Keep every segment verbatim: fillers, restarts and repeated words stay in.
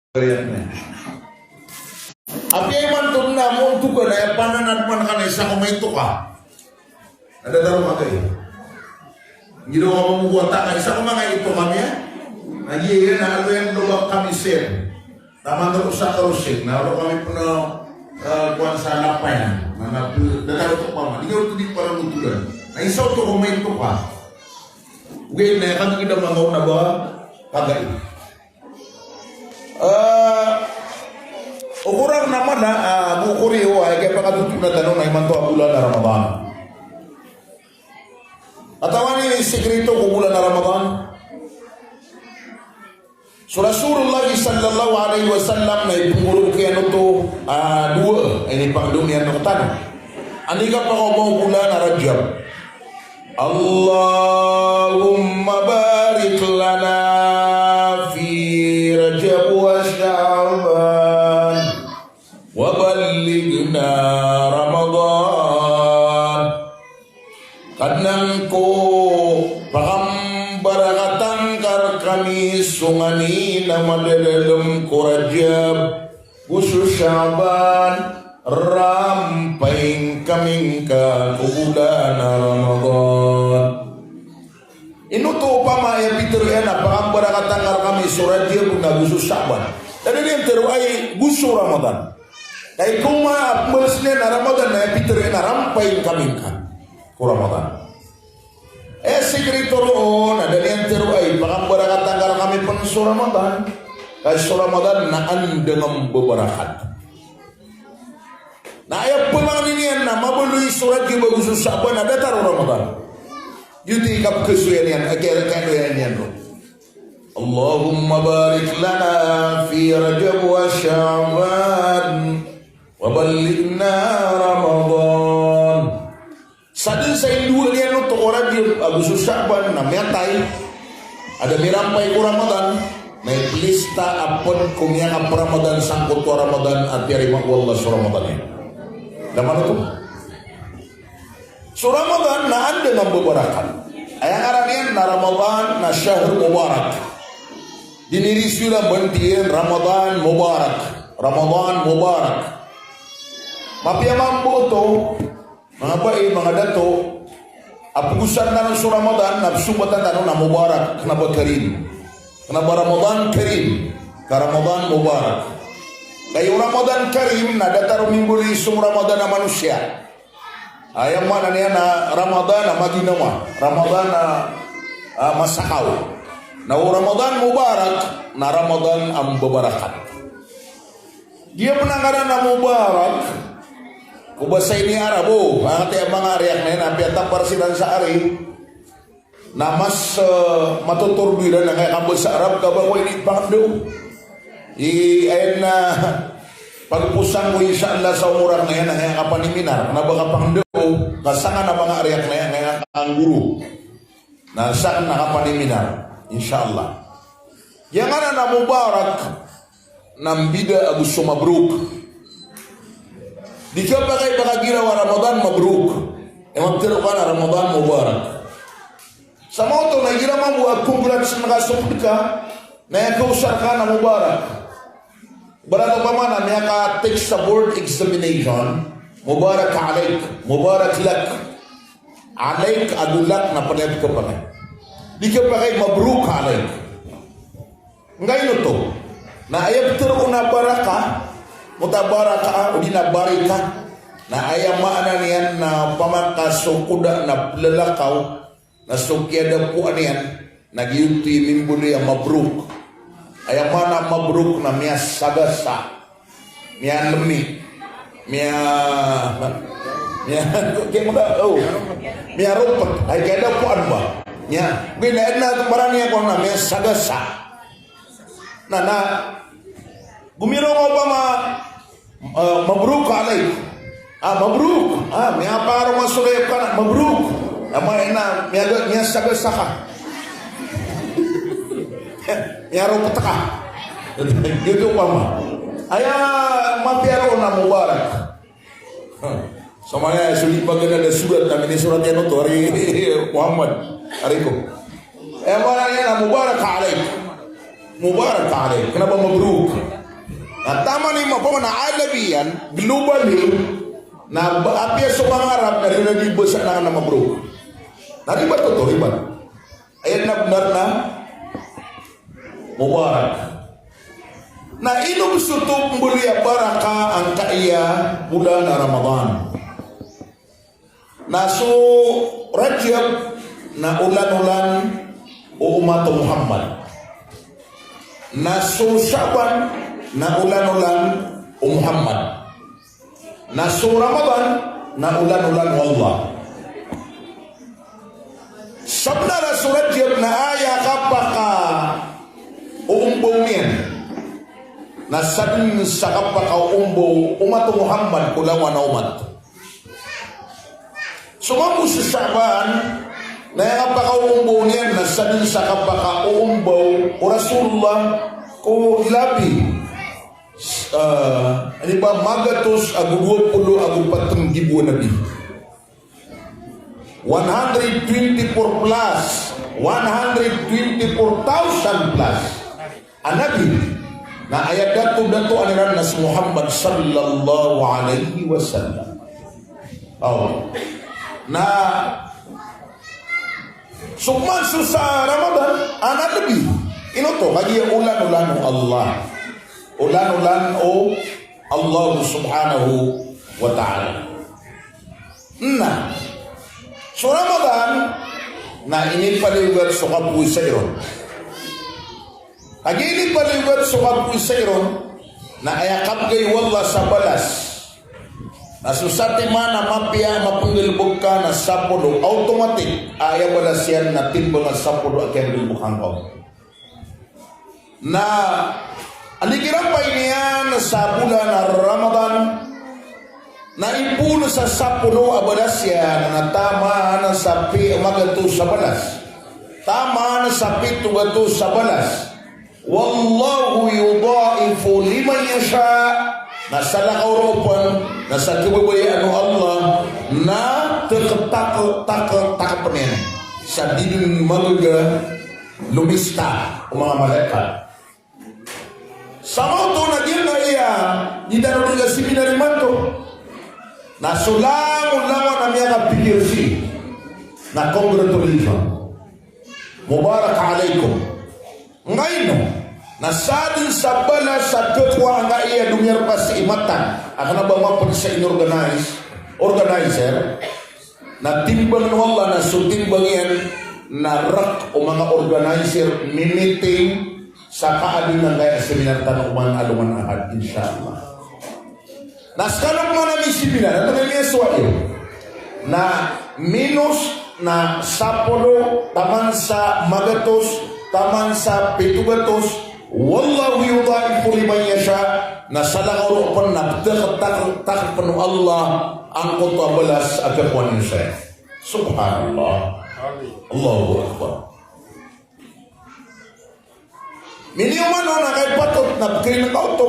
Apiya imanto na monto ka na aya pananad man ka na isa ko maito ka. Ada taro ka kay. Ngiro ka mo buwata ka isa ko manga ito kami ya. Na giya na alo yan do ba kami sen. Taman ro sa karusing na ro kami pno, eh, kuwan sa lapayan. Na na da taro to pama. Di ka ro to di para lutulan. Na isa to ko maito ka. Ugay na ya kami kida mangaw na ba kagay. Ah, okorang na mana, ah, bokori o, ay kaya pakatutup na tano na imanto a bolan a Ramadan. Katawan i sikreto ko bolan a Ramadan. So Rasulullah sallallahu alaihi wasallam na ipngorok iyan oto, ah, dowa, inipangdom iyan rktano. Anda i kapakaoma o bolan a Rajab. Allahumma barik lana fi Rajab wa Sha'ban wa ballighna Ramadan. Kadnan ko, pakambarakatan ka rkami so nganin a madadalm ko Rajab go so Sha'ban, rampay ngka aming ka ko bolan a Ramadan. Ino oto opama aya pitharo iyan a pakambarakatan ka rkami so Rajab na go so Sha'ban? Da niyan tharoa i go so Ramadan. Ka ikaoma a pmbaloy niyan a Ramadan na aya pitharo iyan a rampay ngka aming ka ko Ramadan. Aya sikreto roo na da niyan tharoa i pakambarakatan ka rkami pn so Ramadan. Ka so Ramadan na andang a mbabarakat. Na aya pmangni niyan na mabaloy so Rajab ago so Sha'ban a datar o Ramadan. Giyoto i kapkhasowa niyan, a kaya, kaya niyan roo. Allahumma barik lana fi Rajab wa Sha'ban wa ballighna Ramadan. Sadn sa indowa niyan oto ko Rajab ago so Sha'ban na miyatay a da mirampay ko Ramadan, na iplista a pd ko miyakap-Ramadan sangkoto a Ramadan a tiyarima o Allah so Ramadan iyan. Da man oto. So Ramadan na andang a mbabarakat. Aya ngaran iyan na Ramadan na shahr mubarak. Diniriso iran ba tig iran Ramadan mubarak. Ramadan mubarak. Mapiya mambo oto. Manga bai, manga dato, a pgosan tano so Ramadan, na psombatan tano na mubarak, kna ba karim. Kna ba Ramadan karim, ka Ramadan mubarak. Kagiya o Ramadan karim, na datar o mimbaloy so Ramadan a manosiya. Aya maana niyan na Ramadan a maginawa, Ramadan a, a masakaw. Na o Ramadan mubarak, na Ramadan a mbabarakat. Giya pn a ngaran a mubarak ko basa ini Arab, o, angkati a manga riyak na iyan, apiya tampar siran sa ari. Na mas, eh, matotordo iran angkaya kabasa Arab, ka ba ko ini pangndao. I, ayan na, pagposang ko insha Allah sa omorak na iyan, angkaya kapaniminar, kna ba kapangndao, ka sakn a manga riyak na iyan, angkaya kanggoro. Na sakn a kapaniminar, insha Allah. Giya ngaran a mubarak, na mbida ago so mabruk. Di kapakay ba ka igira a Ramadan mabruk. Aya matharo ka na Ramadan mubarak. Sa maoto na igira mambo a congrats na ka so pd ka, na aya kaosar ka na mubarak. Ibarat opama na miyaka-take sa board examination, mubarak alaik, mubarak lak. Alaik ago lak na pd a kapakay. Di kapakay mabruk alaik. Nggaino oto? Na aya ptharoon a baraka, mutabaraka, odi na barika. Na aya maana niyan na opama ka so koda na plalakaw, na so kiyadapoan iyan, na giyoto i mimbaloy a mabruk. Aya maana a mabruk na miyasagasa. Miyalmi. Miya, miya, kaya mo da, o. Miyaropot. Ay, kiyadapoan ba? Miya, miya, na, na, marani ako na, miyasagasa. Na, na, gomiraw ka opama, eh, mabruk alaik. Ah, mabruk. Ah, miyapangaroma so dayok ka na, mabruk. Ama, ina, miya, miyasagasa ka. Miyaropot ka. Giyoto opama. Aya mapiya roo na mubarak. Sa maya so di pagana da surat na minisorat iyan oto, ari Muhammad, ari ko. Aya maana niyan na mubarak alaik. Mubarak alaik. Kna ba mabruk? Na taman i mapamana alamiyan, globally, na ba-, apiya so manga Arab na di na di basa na, na mabrok. Na ribat oto, ribat. Aya na bnar na mubarak. Na ino bes oto mbaloy a baraka angkaya olan a Ramadan? Na so Rajab na olan-olan o umat o Muhammad. Na so Sha'ban na olan-olan o Muhammad. Na so Ramadan na olan-olan o Allah. Sabnar a so Rajab na aya kapakaoombaw niyan na sadn sa kapakaoombaw o umat o Muhammad ko langowan a umat. So mambo so Sha'ban na aya kapakaoombaw niyan na sadn sa kapakaoombaw o Rasulullah ko labi, ah, ino ba, magatos ago dowa polo ago pat nggibo a nabi. One hundred twenty-four plus, one hundred twenty-four thousand plus a nabi, na aya dato-datoan iran na so Muhammad sallallahu alaihi wasallam. Aw. Na so pman so sa Ramadan, a na lbi. Ino oto? Kagiya olan-olan o Allah. Olan-olan o Allah subhanahu wa ta'ala. Na so Ramadan na inipaliyogat so kapowasa iron. Kagiya inipaliyogat so kapowasa iron, na aya kabgay o Allah sa balas na so satiman a mapiya a mapnggalbk ka na sapolo, automatic a aya balas iyan na timbang a sapolo a kiyanggalbk angka on. Na anda i kirampay niyan sa bolan a Ramadan, na ipoon sa sapolo a balas iyan na taman sa pi-, magatos a balas. Taman sa pito gatos a balas. Wallahu yudha'ifu liman yasha. Na salakaw roo pn na sa khababayaan o Allah na takp, takp, takp, takpn iyan sa di dn magaga lomista o manga malaikat. Sa maoto na giyangkaya, di tano dn ka seminar imanto. Na so langon, langon a miyakapikir sii na congratulations. Mubarak alaikum. Ngaino na sadn sa balas a khakowa angkaya a domiyarpa sii matan a kna ba mapd sa inorganize, organizer, na timbang o Allah na so timbang iyan na rk o manga organizer mimiting sa kaadn angkaya a seminar tano oman a alongan a Ahad, insha Allah. Na skano pman a miseminar, antonaa i miyasowa iyo? Na minos na sapolo taman sa magatos, taman sa pito gatos, wallahu yudha'ifu liman yasha, na salakaw roo pn na ptaktaktakpn o Allah angkoto a balas a khakowa niyo saya. Subhanallah. Allahu Akbar. Miniyoman on a kay patot na pkhailay ka oto.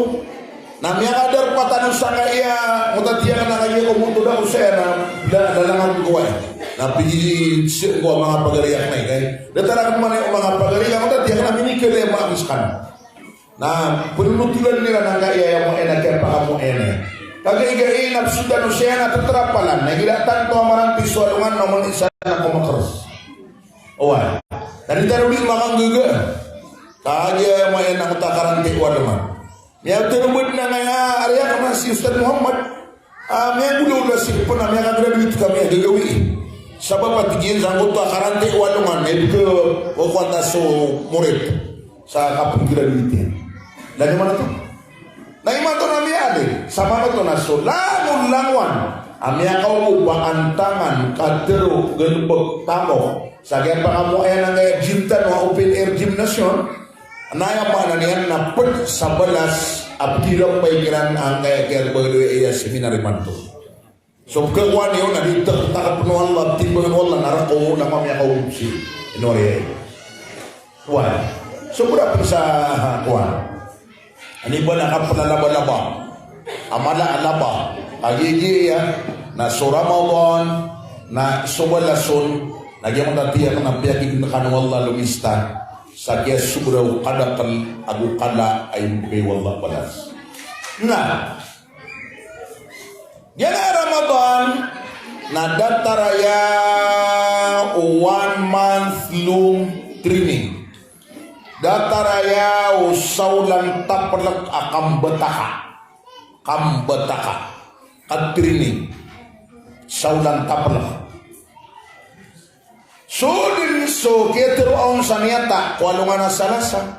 Na miyakadarpa tano sangkaya, motatiya na kaya ko moto da ko saya na la-, lalangan ko ay. Na pigi sii ko manga pagari akn ay kay. Datar akn man o manga pagari, motatiya na minikilay ma akn skan. Na pnonotolan iran angkaya a moen a kiyapakamoen. Kagiya igira inapsodan o saya na tatrapalan. Na igira tanto a maranti so alongan na mani sana ko makrs. Oway. Na di tano di makanggaga. Kagiya maya na ko ta karanti o alongan. Miyatero bed na ngaya ari akn a si Ustadh Muhammad. Ah, miyagolawla si pn a miyakagraduate ka, miyagagawii. Sabap a tig iyan sangkoto a karanti o alongan, na ipk o kowan ta so morit sa kapnggraduate iyan. Lagid man oto. Na imanto na miyaaloy, sa manoto na so langon langowan a miyakaogo ba antangan, katero, galbk, tamok sa kiyapakamoayan angkaya gym tano a open air gymnasium, na aya maana niyan na pd sa balas a pkirampay kiran angkaya kiyapagaloy aya seminar imanto. So pkhakowa niyo na di taktakpn o Allah, timbang o Allah na rk o langowan a miyakaogo sii. Ino aya? Kowan. Sobra pn sa kowan. Ino ba na kapnalabalaba a mala a laba a giya na so Ramadan na so balas on na giyangkoto a tiyak na piyakign kano o Allah lomista sa kiyasobra o kadakl ago kala a imbgay o Allah balas. Na giyangkai a Ramadan na datar aya o one month long training. Datar aya o saolan taplk a kambtaka. Kambtaka. Ka-training. Saolan taplk. So dn so kiyatharoa on sa miyata ko alongan a Salasa.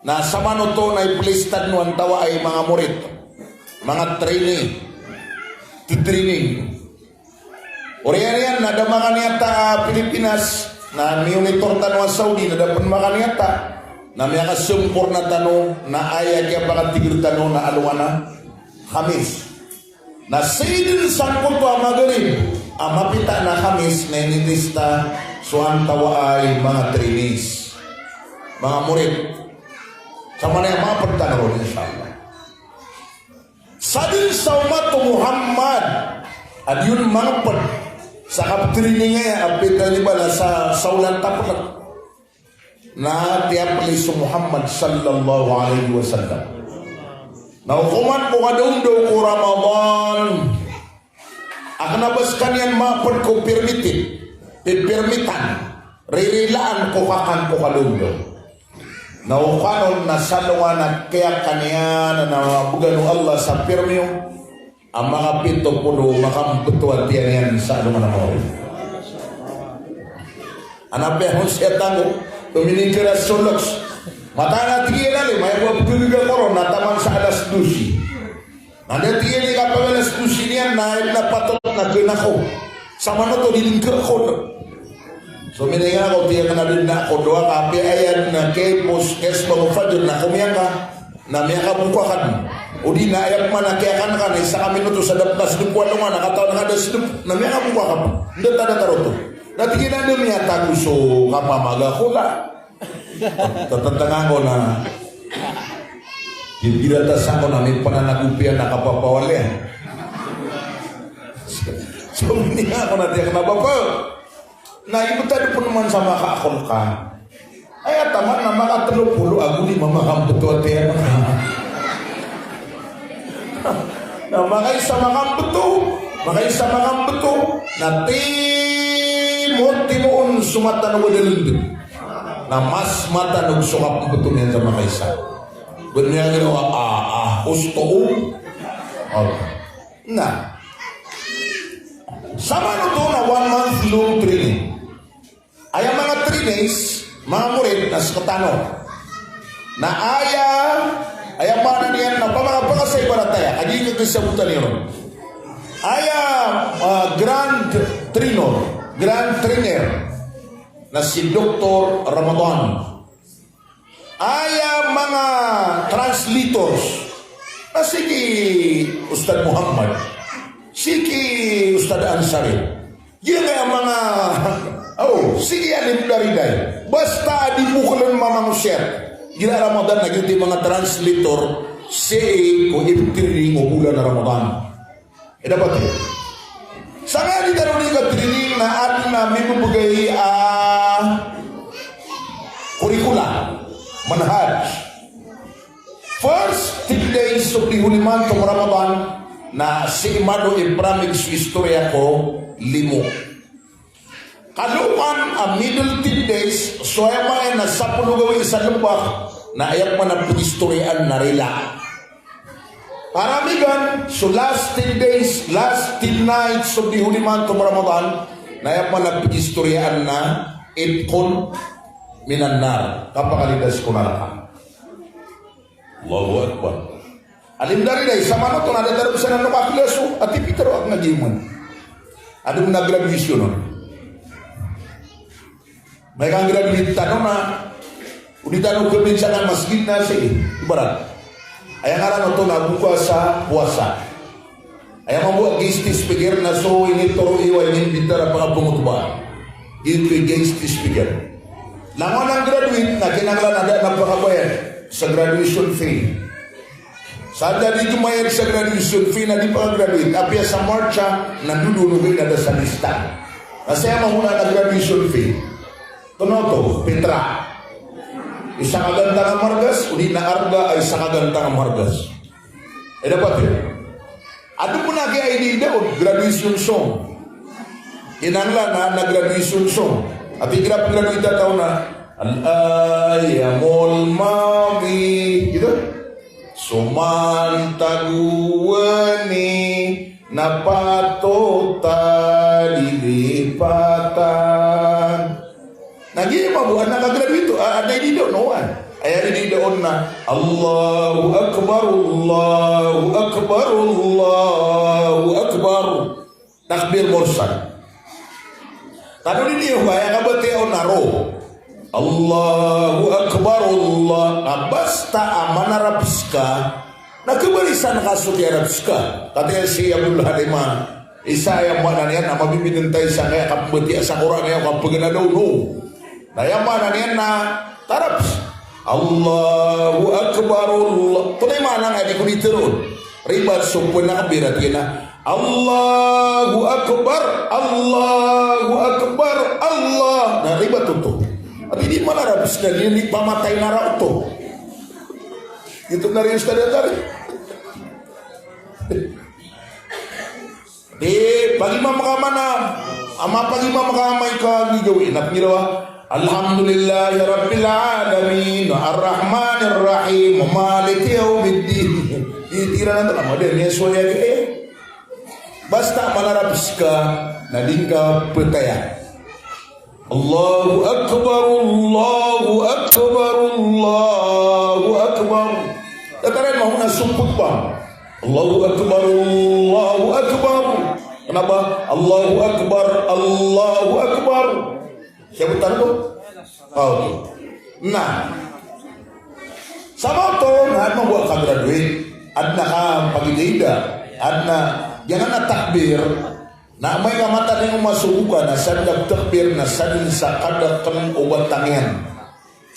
Na samanoto na i-place tano antawaa i manga morit, manga trainee, ti-training. Oriyan iyan na da makaniyata a Pilipinas, na miyonitor tano a Saudi na da pn makaniyata. Na miyakasomporna tano na aya kiyapakatigr tano na alongan a Khamis. Na sii dn sangkoto a Maghrib a mapita na Khamis na inilista so antawaa i manga trainees, manga morit. Sa manaya mapd tano ron, insha Allah. Sadn sa omat o Muhammad a di on mangpd sa kaptraining aya a pitharo iyan a sa, saolan taplk. Na tiyapli so Muhammad sallallahu alaihi wasallam. Na okoman ko kadaondaw ko Ramadan a kna ba skaniyan mapd ko permitted, pipirmitan, ririlaan ko kakan ko kadaondaw. Na okanon na sa alongan a kiyakan iyan na bgan o Allah sa pirmiyo a makapito polo, makambto a tiyan iyan sa alongan a maori. Ana piya hon siya tango, tominingkira so loks. Mataan a tig iyan a lima, aya bo a pgagaga ko ron na taman sa alas dose. Na da tig iyan i kapag-alas dose niyan na aya na patot na kna ko. Samanoto di lingkar ko. So mininga ko, tig iyan a kna dn ako dowa ka apiya aya na kepos, kesbang o fajr na komiyanga. Na miyakaboka ka dn. O di na aya pman a kiyakan ka na isa ka minuto sa da pn ka sdp ko alongan a katawan ka da sdp. Na miyakaboka ka dn. Nda ta datar oto. Na tig iyan a da miyatago so kapamaga ko la. Tatatanga ko na. Di, di rata sa ko na mipananagopiya na kapapawali. So mininga ko na tig iyan a kna ba pn. Na ibtad pn man sa makaakol ka. Aya taman na makatlo polo ago lima makambto a tiyan. Na makaisa makambto, makaisa makambto. Na timo, timoon so matanog a dalndg. Na mas matanog so kapmbto niyan sa makaisa. Bnyagira a, a, a, osto o. Na samanoto na one month long training. Aya manga trainees, manga morit na sktano. Na aya, aya maana niyan na pamanga pangasa ibarat aya, agi ka kisabotan iyan. Aya, ah, grand trainer, grand trainer na si Doktor Ramadan. Aya manga translators na si ki Ustadh Muhammad, si ki Ustadh Ansari. Giyangkaya manga, o, si ki Alim Daridai. Basta a di bo kn mamangosiyat. Igira Ramadan na giyoto i manga translator sii ko iptraining o bolan a Ramadan. Ida pati. Sangkaya di tano di katraining na adn a mimbgay a kurikula, manhaj. First ten days of the holy month of Ramadan, na sii mado i pramig so istoriya ko limo. Kalokan a middle ten days, so aya maana na sapolo gawii sa lmbak, na aya pman a pgistoriyaan na rila. Paramigan, so last ten days, last ten nights of the holy month of Ramadan, na aya pman a pgistoriyaan na itqun minan nar, kapakalidas ko naraka. Allahu Akbar. Alim Daridai, samanoto na da tano pzaan a nokakla so, a tipitaro ak na giyoman. Adn a graduation on. Miyaka-graduate tano na, o di tano khabinsan a masgit na sii, ibarat. Aya ngaran oto na buka sa puasa. Aya mambo a guest speaker na so initoro iyo a inimbitar a pangapangotba. Giyoto i guest speaker. Langon a graduate na kinanglan a da na pakabayad sa graduation fee. Sa da di dn mayad sa graduation fee na di pakagraduate. Apiya sa marcha na dodoon o gawii na da sa lista. Na saya mambo na graduation fee. Tono oto, pitra. Isa ka gantang a margas, odi na arga a isa ka gantang a margas. Aya dapat iyan. Adn pn a giya iniida on, graduation song. Inanglan a na graduation song. Ati igira pn graduate a taw na, "Al-ayyamul madi." Giyoto. "So mantag o wani na patot a lilipatan." Na giya mabo a na kagraduate, a, adn a iniida on, oway. Aya iniida on na, "Allahu Akbar, Allahu Akbar, Allahu Akbar." Takbir mursal. Tano di niyo ba aya kabatiya on na ro. "Allahu Akbar, Allah." Na basta a manarap ska, na kabarisan ka so kiyarap ska. Katii si Abdul Halimah, isa aya maana niyan na mabibinentay sa kaya kapmbatiya sa Qur'an aya kapagana daw no. Na aya maana niyan na tarap. "Allahu Akbar, Allah." Tonaa i maana nga di ko di tharoon. Ribat so pnakbir a tig iyan a, "Allahu Akbar, Allahu Akbar, Allah." Na ribat oto. Ati di manarap ska, di, di pamatay na ra oto. Ito na rin sa dadari. Di, pag-imam ka man a, ama pag-imam ka, amay ka gigawii na pnggirawa, "Alhamdulillahi Rabbil Alamin, Arrahmanir Rahim, Maliki Yawmiddin." Di, di iran antonaa, mada niyan so aya, eh. Basta manarap ska na di ngka ptaya. Allahu Akbar, Allahu Akbar, Allahu Akbar. Datar iyan mambo na so khutbah. Allahu Akbar, Allahu Akbar. Kna ba? Allahu Akbar, Allahu Akbar. Siyabotan ko? Ah, okay. Na, sa maoto na adn a mambo a kagraduate, adn a kapagidaidaa, adn a, giyanan a takbir. Na amay ka mataan iyan o masogo ka na sadn a takbir na sadn sa kadakl o batang iyan.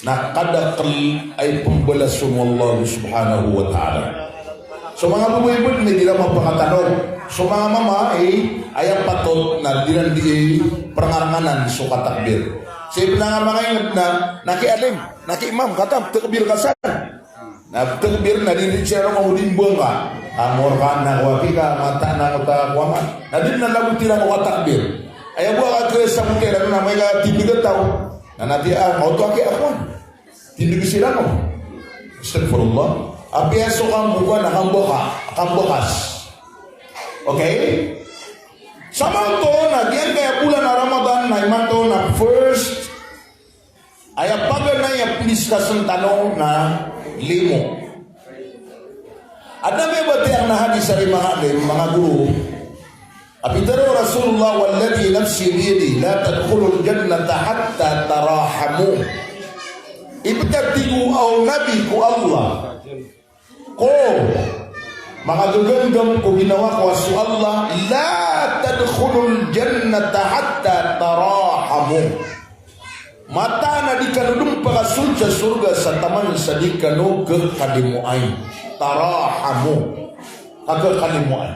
Na kadakl a ipmbalas on o Allah subhanahu wa ta'ala. So manga babay bo na di iran mapakatano. So manga mama, eh, aya patot na di iran di, eh, prangaranganan so katakbir. Sii pn a manga ingd na, na ki alim, na ki imam, katam, takbir ka san. Na takbir na di, di siran mambo di mbanga. Amor ka na kowa pika, mata na kota kowa man. Na di na lagot iran ko katakbir. Aya bo a katakbir sa mutera na amay ka tindg a taw. Na na di a, maoto a ki akowan. Tindg siran o. Astaghfirullah. Apiya so kamboka na kamboka, kambokas. Okay? Sa maoto na giyangkaya bolan a Ramadan na imanto na first, aya paganay a pindiscuss tano na limo. Adn a miyabatiya na hadis a ri manga alim, manga goro. A pitharo o Rasulullah, "Walladhi nafsi biyadihi, la tadkhulul jannata hatta tarahamu." Iptharoon o Nabi ko Allah, ko makagaganggam ko ginawa ko a so Allah, "La tadkhulul jannata hatta tarahamu." Mataan a di kano dn pakasold sa sorga sa taman sa di kano khakalimoay. Tarahamu. Khakalimoay.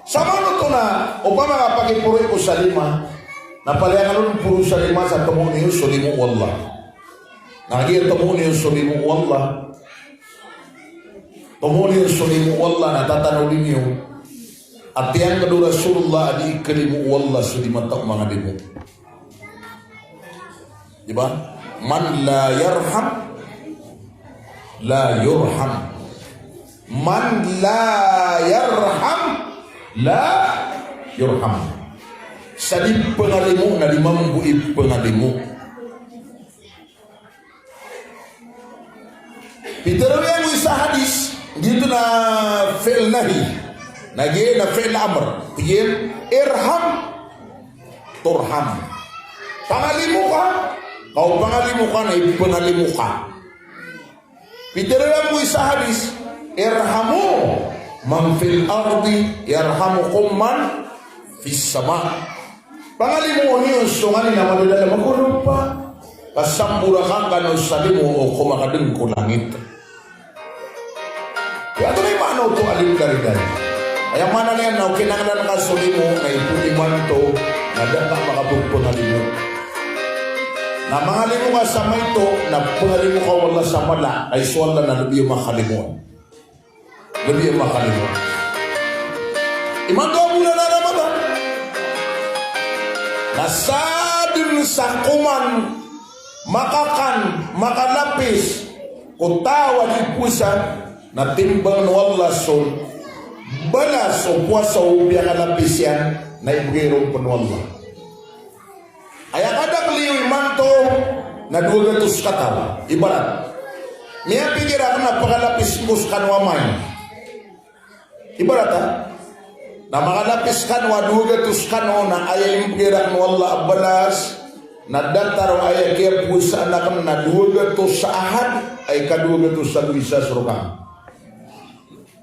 Sa maoto na, opama ka pakiporoy ko sa lima, na palaya kano dn poro sa lima sa tomo niyo so limo o Allah. Na kagiya tomo niyo so limo o Allah, tomo niyo so limo o Allah na tatanodi niyo a tiyangkd o Rasulullah a di ikalimo o Allah so di matao mangalimo. Di ba? Man la yarham, la yurham. Man la yarham, la yurham. Sa di pangalimo na di mambo ipangalimo. Pitharo iyan ko isa a hadis, giyoto na fi'l nahi. Na giya na fi'l amr. Tig iyan, "Irham turham." Pangalimo ka, kaw pangalimo ka, na ipangalimo ka. Pitharo iyan ko isa a hadis, "Irhamu man fil ardi, yarhamukum man fis sama." Pangalimoon iyo so nganin a madadalm ko lopa, ka samborakan kano sa limo o komakadng ko langit. Aya antonaa i maana oto a limo dari dari? Aya maana niyan na o kinanglan ka so limo na ipodi imanto na da ka makapagpangalimo. Na mangalimo ka sa maito na pangalimo ka o Allah sa mala, ay so Allah na lobi o makalimoon. Lbi a makalimo. Imanto a bolan a Ramadan na sadn sa koman makakan, makalapis ko taw a di powasa, na timbang o Allah so balas o powasa o piyakalapis iyan, na ibgay ron pn o Allah. Aya kadakl iyo imanto na dowa gatos kataw. Ibarat, miyapikir akn a pakalapis ko skano a main. Ibarat, a, na makalapis kano a dowa gatos kano, na aya imbgay rakn o Allah a balas na datar o aya kiyapowasaan akn na dowa gatos sa ahad, ay ka dowa gatos sa ago isa so rkn.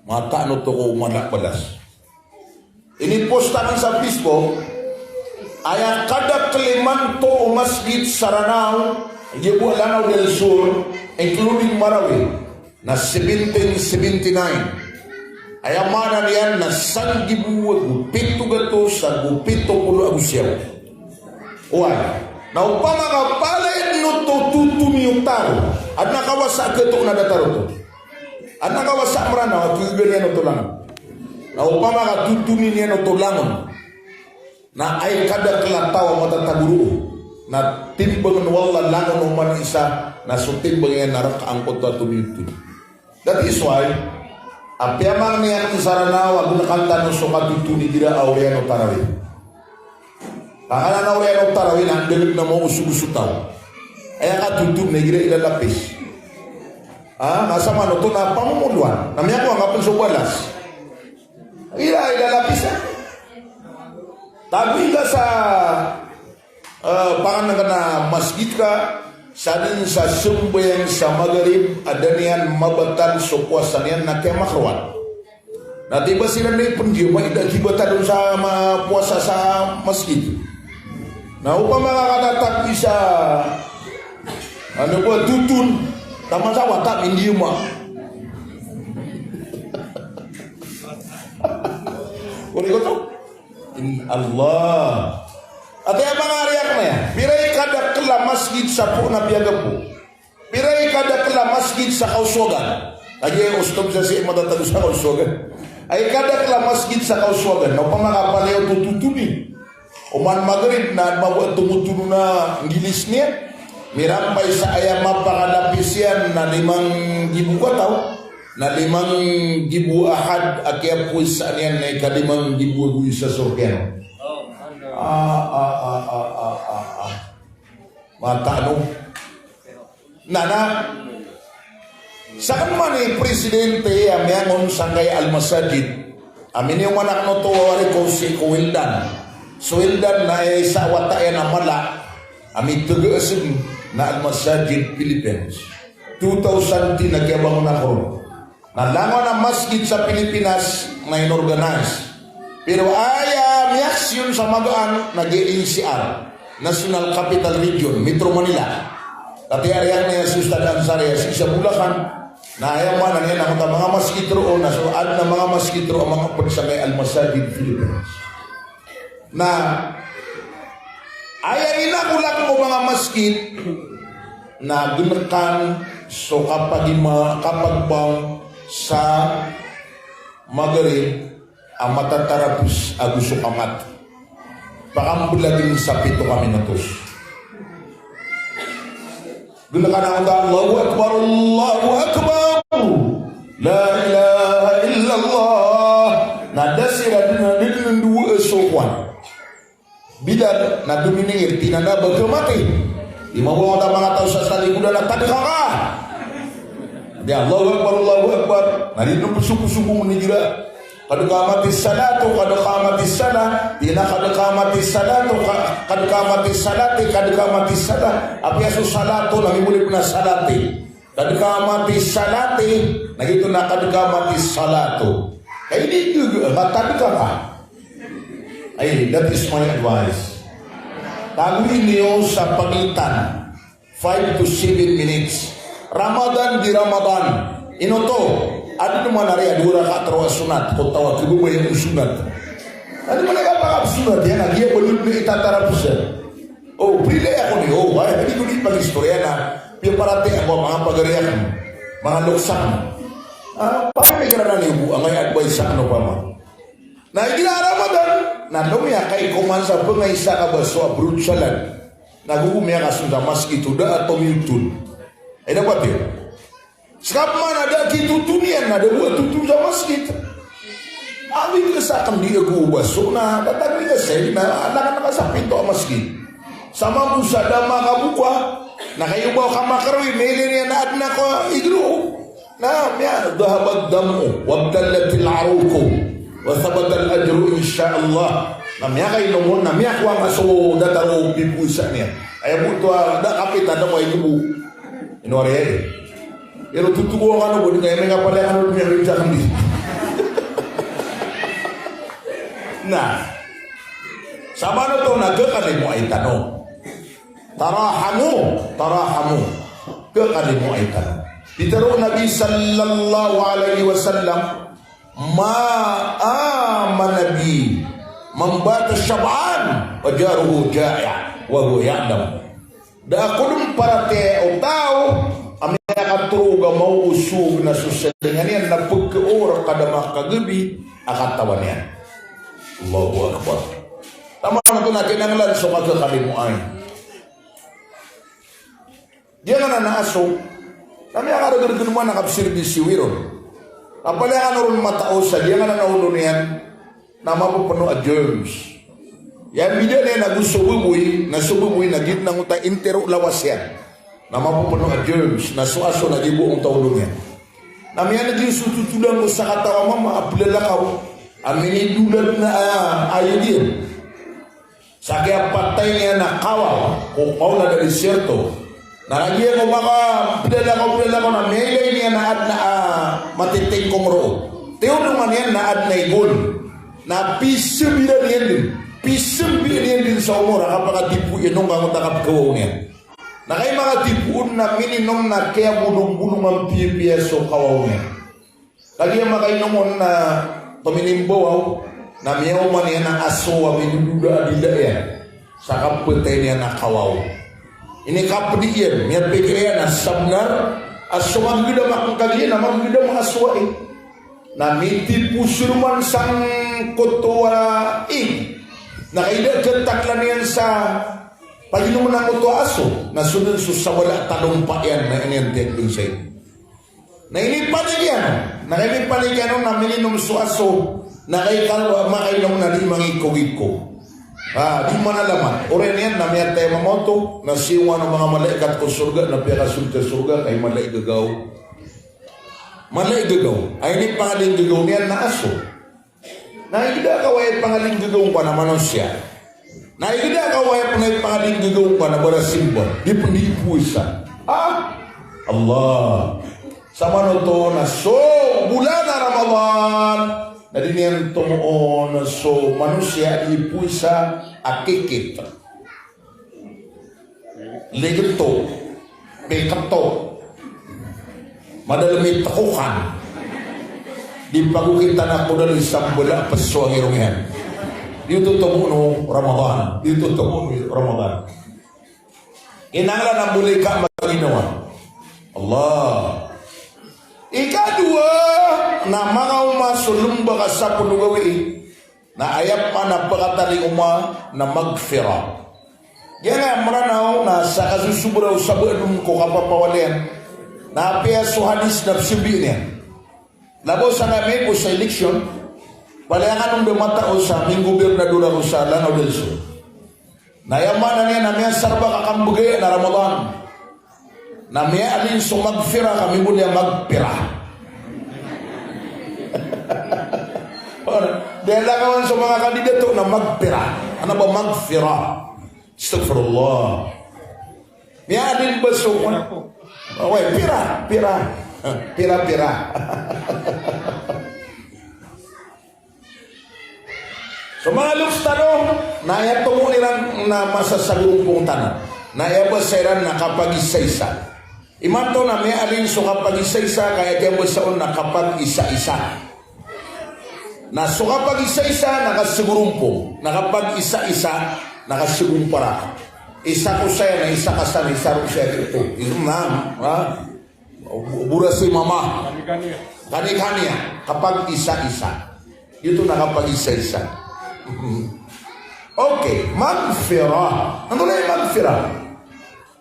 Mataan oto ko mala a balas. Inipost akn sa Facebook, aya kadakl imanto o masgit sa Ranao, giya bo a Lanao del Sur, including Marawi, na seventeen seventy-nine. Aya maana niyan na sanggibo ago pito gatos ago pito polo ago siyaw. Oway. Na opama ka palaya dn oto totoni o taro, adn a kawasa a katoon a datar oto. Adn a kawasa a Mranaw a kagaga niyan oto langon. Na opama ka totoni niyan oto langon, na aya kadakl a taw a matatago roo, na timbangn o Allah langon oman isa, na so timbang iyan na rk angkoto a toniyotoni. That is why, a piyamangni akn sa Ranao a gnkan tano so katotoni igira a oriyan o tarawih. Ka kna na oriyan o tarawih na ndgd na maosogoso taw. Aya katotoni na igira ilalapis. Ah, na samanoto na pamomoloan. Na miyakowa ngka pn so balas. Igira ilalapis, ah. Tagoy ka sa, eh, pangnngkn a masgit ka, sadn sa sambayang sa Maghrib a da niyan mabatal so powasa niyan na kiyamakrowan. Na tiba siran na ipndiyama i da kibatalon sa ma-, powasa sa masgit. Na opama ka katatak isa, ano ba, toton, taman sa wata, mindiyama. Ori ko to? In Allah. Ati a manga riyak na ya. Pira i kadakl a masgit sa poon a piyagapo? Pira i kadakl a masgit sa Kauswagan? Lagi, ustadh, sa si matatago sa Kauswagan. Ay kadakl a masgit sa Kauswagan. Na opama ka palaya oto totoni, oman Maghrib na adn mambo a tomotonon a nggilis niyan. Mirampay sa aya mapakalapis iyan na limang gibo kataw. Na limang gibo ahad a kiyapowasaan iyan na ika limang gibo ago isa so rk iyan. Ah, ah, ah. Mataan o. Na, na. Sakn man i presidente a miyangon sangkai a Al Masajid. A miniyoman akn oto a wari ko si ko Wildan. So Wildan na isa a wata iyan a mala a mitgd sn na Al Masajid Philippines. Two thousand ten a kiyabangon akn ron. Na langon a masgit sa Pilipinas na inorganize. Pero aya miyaksiyon sa magaan na giya N C R, National Capital Region, Metro Manila. Katii a riyak na iya si Ustadh Ansari a sii sa Bulacan. Na aya maana niyan na angkoto a manga masgit roo, na so adn a manga masgit roo a manga pd sangkai a Al Masajid Philippines. Na aya inakolak o manga masgit na gnkan so kapagima, kapagbang sa Maghrib a matatarapos ago so kamat. Pakamblag sa pito ka minutos. Gnkan angkoto a Allahu Akbar, Allahu Akbar. La ilaha illallah. Na da siran dn, da dn dowa so kowan. Bilal na dominingir, tinan a ba kamati. Di mambo angkoto a manga taw sa salikodan a tadka ka. Di Allahu Akbar, Allahu Akbar. Na di dn psoposopo minigira. Qad qamatis salatu, qad qamatis salah. Tig iyan a qad qamatis salatu, qa-, qad qamatis salati, qad qamatis salah. Apiya so salatu na mimoli pn a salati. Qad qamatis salati, na giyoto na qad qamatis salatu. Ka ini giyoto, matadka ka. Ay, that is my advice. Tagoy niyo sa pagitan five to seven minutes. Ramadan di Ramadan. Ino oto, adn man a riya dowa rakaat roo a sunat, ko taw a khababaya o sunat. Adn man a kapakapsunat iyan a giya ba lod na itatarapos iyan. O, prilay ako niyo, o, ay, di ko di pag-istorya na piyaparatiyaya ko a manga pagari akn, manga loks akn. Ah, pamikiran iyan bo, angkaya advice sa ano pa man. Na igira Ramadan, na lomiyakay ko man sa pengaysa ka baso a fruit salad. Na gogo miyakason sa masgit o da a tomiyotol. Ay, dapat iyan. Seka pman a da a kitoton iyan, na da bo a toton sa masgit. Awi ka sa kandii ago baso na, tatagwi ka sa, na, na, na, sa pinto a masgit. Sa mambo sa da makaboka, na kagiya ba ka makarawi, mailay niyan na adn a ko igro. Na, miya, dhahabad dam'u, wabtallatil aruqu, wa thabatal ajru insha Allah. Na miyakainom on, na miyakowa nga so datar o pipowasa niyan. Aya bo oto a, da kapita da ko ay bo. Ino ari ay. Iro totogo kano bo, di kaya may kapalaya kano, di kaya may kapalaya kano. Na, sa manoto na kakalimoay tano. Tarahamu, tarahamu. Kakalimoay tano. Pitharo o Nabi sallallahu alaihi wasallam, "Ma amana bi man bata shab'an wa jaruhu ja'i' wa huwa ya'lam." Da a ko dn paratiyaya o taw a miyakatorog a maosog na so salingan iyan na pkaor ka da makagabi a katawan iyan. Allahu Akbar. Taman oto na kinanglan so kakalimoay. Giyangkanan a aso na miyakaragrg man a kapsirbisiwi ron. Na palaya kano ron matao sa giyangkanan a olo niyan na mapopeno a germs. Aya mbidaan iyan ago so baboy, na so baboy na giyanan angkoto a intiro lawas iyan. Na mapopeno a germs, na so aso na giya bo angkoto a olo niyan. Na miyaneg iyan so totodan ko sakataw a mama a plalakaw a minidolad na, ah, ayod iyan. Sa kiyapatay niyan a kawaw ko kawaw na da desierto. Na lagid iyan ko makaplalakaw-plalakaw na miyailay niyan a adn a, ah, matitingkong roo. Tiyolongan iyan na adn a igon. Na pisambiran iyan dn. Pisambiran iyan dn sa omor a kapakatipo iyan on ka angkoto a kapkawaw niyan. Na kagiya makatipo on na mininom na kiyabodong-bodong a piyapiya so kawaw niyan. Kagiya makainom on na tominimbawaw, na miyaoma niyan a aso a midododa a dila iyan sa kapatay niyan a kawaw. Inikapdi iyan, miyapikir iyan a sabnar a so magdam a kagiya na magdam a aso ai. Na mitipos roman sangkoto a ig. Na kagiya kataklan iyan sa paginomn angkoto a aso, na so dn so sabala a talompa iyan na iniyan tiyagdn sai. Na inipanik iyan on. Na kagiya inipanik iyan on na mininom so aso. Na kagiya makainom na di mangikogikog. Ah, di manalamat. Oriyan iyan na miyatay a mama oto. Na siyongan o manga malaikat ko sorga na piyakasold sa sorga, kagiya mala i gagaw. Mala i gagaw. Aya inipangalinggagaw niyan na aso. Na igira ka aya pangalinggagaw ngka na manosiya. Na igira ka aya pn aya pangalinggagaw ngka na barasimba. Di pn di powasa. Ah! Allah. Sa manoto na so bolan a Ramadan, na di niyan tomoon so manosiya a di powasa a kikit. Ligto, pikto, madalm i tkokan. Di pagokitan a kodal i sambala a pso a ngirong iyan. Di oto tomo o Ramadan. Di oto tomo o Ramadan. Kinanglan a boleh ka maginawa. Allah. Ikadowa, na mangaoma so lomba ka sapolo gawii. Na aya pman a pkatalingoma na maghfirah. Giyangkaya Mranaw na sa kasosobra o sabadon ko kapapawalian. Na apiya so hadis na pzambi niyan. Labaw sa na miyaibo sa election, palaya kano dn matao sa minggobernador ako sa Lanao del Sur. Na aya maana niyan na miyasarba ka kambgay na Ramadan. Na miyaalin so maghfirah ka mimboli a magpira. Dn lakawan so manga kandidato na magpira. Ano ba maghfirah? Astaghfirullah. Miyaalin ba so, oway, pira, pira. Pira, pira. So manga loks tano, na aya tomo iran na masa sa gorompong tano. Na aya basa iran na kapagisaisa. Imanto na miyaalin so kapagisaisa, ka aya kiyabasa on na kapagisaisa. Na so kapagisaisa na kasagorompong, na kapagisaisa na kasagompara. Isa ko saya, na isa ka san, isa ro saya ko. Izo na, ha? Borasi mama. Kani-kaniya. Kapag-isa-isa. Giyoto na kapag-isa-isa. Okay, maghfirah. Antonaa i maghfirah?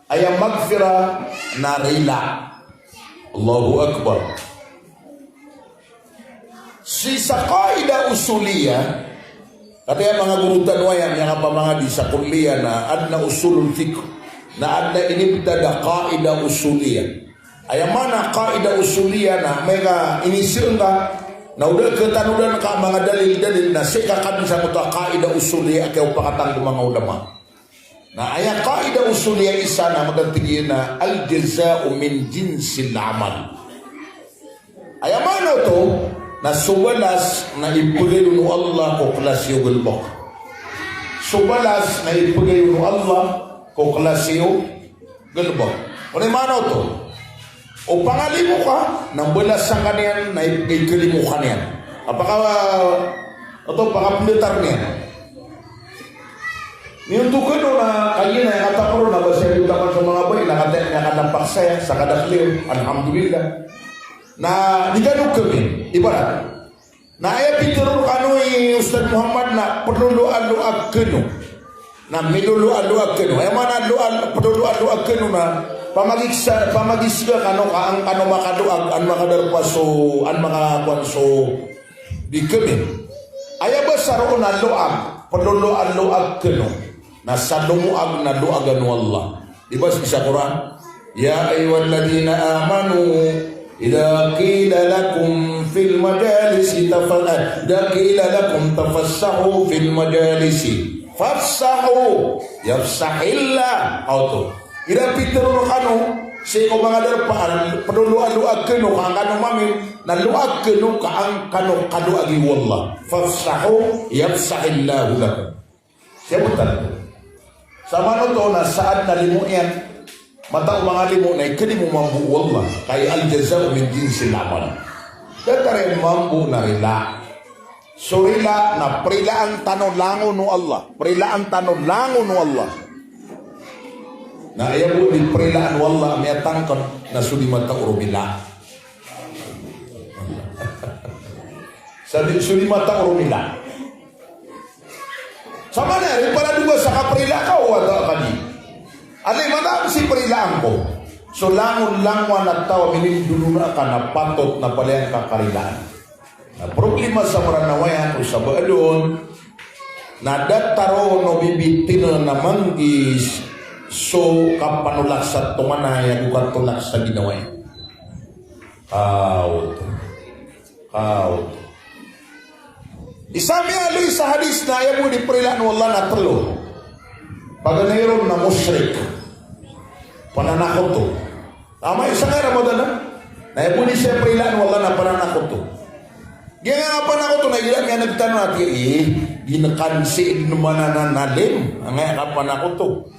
Aya maghfirah na rila. Allahu Akbar. Sii sa qaida usuliya, katii a manga goro tano aya miyakapamangadi sa kulliyah na adn a usulul fiqh, na adn a inibtad a qaida usuliya. Aya maana qaida usuliya na amay ka inisii ngka, na o da a katanodan ka a manga dalil-dalil na sii ka kadn sa oto a qaida usuliya a kiyaopakatan ko manga ulama. Na aya qaida usuliya isa na mataan a tig iyan a al-jaza'u min jinsil amal. Aya maana oto na so balas na ipegay on o Allah ko klasi o galebek. So balas na ipegay on o Allah ko klasi o galebek. Aya maana oto, o pangalimo ka na mbalasan ka niyan na i-, ikalimo ka niyan. Apaka, oto, pakapendatar niyan. Miyontog kano na kagiya na aya kataporo na ba saya di otapan so manga bai na katii a miyakadapak saya sa kadakl iyo, alhamdulillah. Na di kano kami, ibarat. Na aya pitharo rkano i Ustadh Muhammad na peloloaloag kano. Na miloloaloag kano. Aya maana loal-, peloloaloag kano na pamagisa-, pamagisga kano ka an kano makaloag, an makadarpa so, an makakowan so di kami. Aya basa roo na loag, peloloaloag kano. Na sa lomoag na loagan o Allah. Di ba sii sa Qur'an? Ya ayyuhalladhina amanu, idha qila lakum fil majalisi tafa-, eh, idha qila lakum tafassahu fil majalisi fafsahu yafsahillah. Oto. Igira pitharo rkano sii ko manga darpa a peloloaloag kano ka an kano mamit, na loag kano ka an kano kaloagi o Allah. Fafsahu yafsahillahu lakum. Siya bo tano. Sa maana oto na sa adn a limo iyan, matao manga limo na ikalimo mambo o Allah, ka aya al-jaza'u min jinsil amal. Datar iyan mambo na rila. So rila na prilaan tano langon o Allah. Prilaan tano langon o Allah. Na aya bo di prilaan o Allah, miyatangkd na so di matao romila. Sa di, so di matao romila. Sa maana, di pala dowa sa kaprila ka o wata ka di. Ati mataan si prilaan ko. So langon, langon a taw a minindolona ka na patot na palaya ngka karilaan. Na problema sa Mranaw iyan o sa Baalon, na datar on o bibitino na manggis so kapanolak sa tonganay ago katolak sa ginawa iyan. Kaoto. Kaoto. Isa miyaaloy sa hadis na aya bo di prilaan o Allah na telo. Paganay ron na mushrik. Pananakoto. Amay sangkai Ramadan na, na aya bo di saya prilaan o Allah na pananakoto. Giyangkai a panakoto na igira miyaneg tano na tig iyan, eh, di ngka sii dn mananalim angkaya kapanakoto.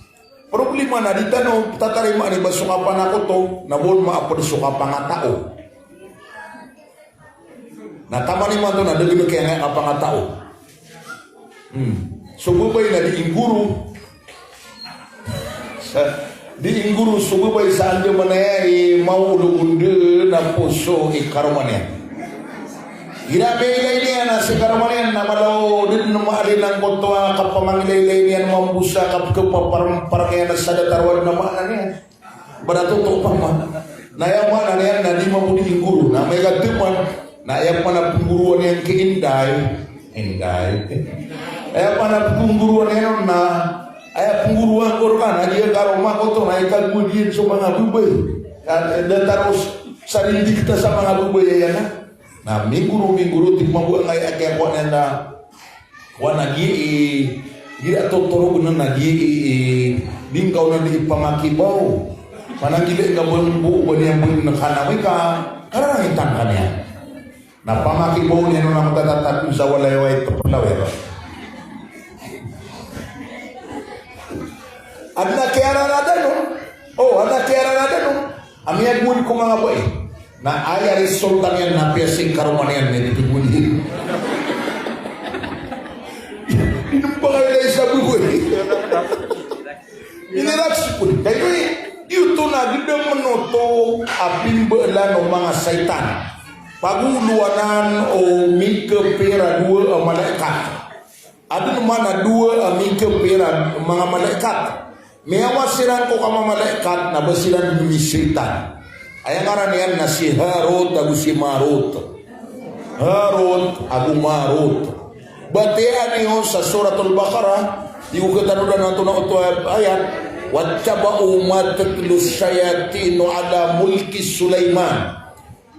Problema na di tano tatarimaan i ba so kapanakoto na ba on maapd so kapangatao. Na taman imanto na da dn kiyangkaya kapangatao. Hmm. So babay na di inggoro. Sa, di inggoro so babay sa andamanaya i maolo o da na poso i karoma niyan. Igira miyailay niyan na si karoma niyan na mala o da dn maalinang koto a kapamangilaylay niyan mambo sa kapkhapaparmpar iyan sa datar o adn a maana niyan. Ba da toto pama. Na aya maana niyan na di mambo di inggoro. Na amay ka taman, na aya pman a pnggoroan iyan ki Inday. Inday. Aya pman a pnggoroan iyan on na, aya pnggoroan ko rka na giya karoma koto na ikagowad iyan so manga babay. Ka, datar o sa rindikta sa manga babay aya na. Na minggoro, minggoro, tig mambo angkaya a kiyakowa niyan na Kowan a giyai, igira totorogn a giyai, di ngka on a di ipamakibaw. Pananggilai ngka bo bo ba niyan bo na kanawika, kararangitang ka niyan. Na pamakibaw niyan on a matatatag sa walay-walay tepelaw iyan. Adn a kiyararadan on. O, adn a kiyararadan on. A miyagowad ko manga bai. Na aya resulta niyan na apiya sii karoma niyan na di pgowad iyan. Inom ba kayo na isa bgowad. Inirats ko. Kayo i, iyo to na gdam oto a pimbalan o manga saitan. Pagolowanan o mikapir a dowa a malaikat. Adn man a dowa a mikapir a manga malaikat. Miyawa siran ko kamamalaikat na ba siran misaitan. Aya ngaran iyan na si Harut ago si Marut. Harut ago Marut. Batiya niyo sa Suratul Baqarah, di ko katanodan antonaa oto a ayat, "Wattaba'u ma tatlu shayatinu ala mulki Sulaiman.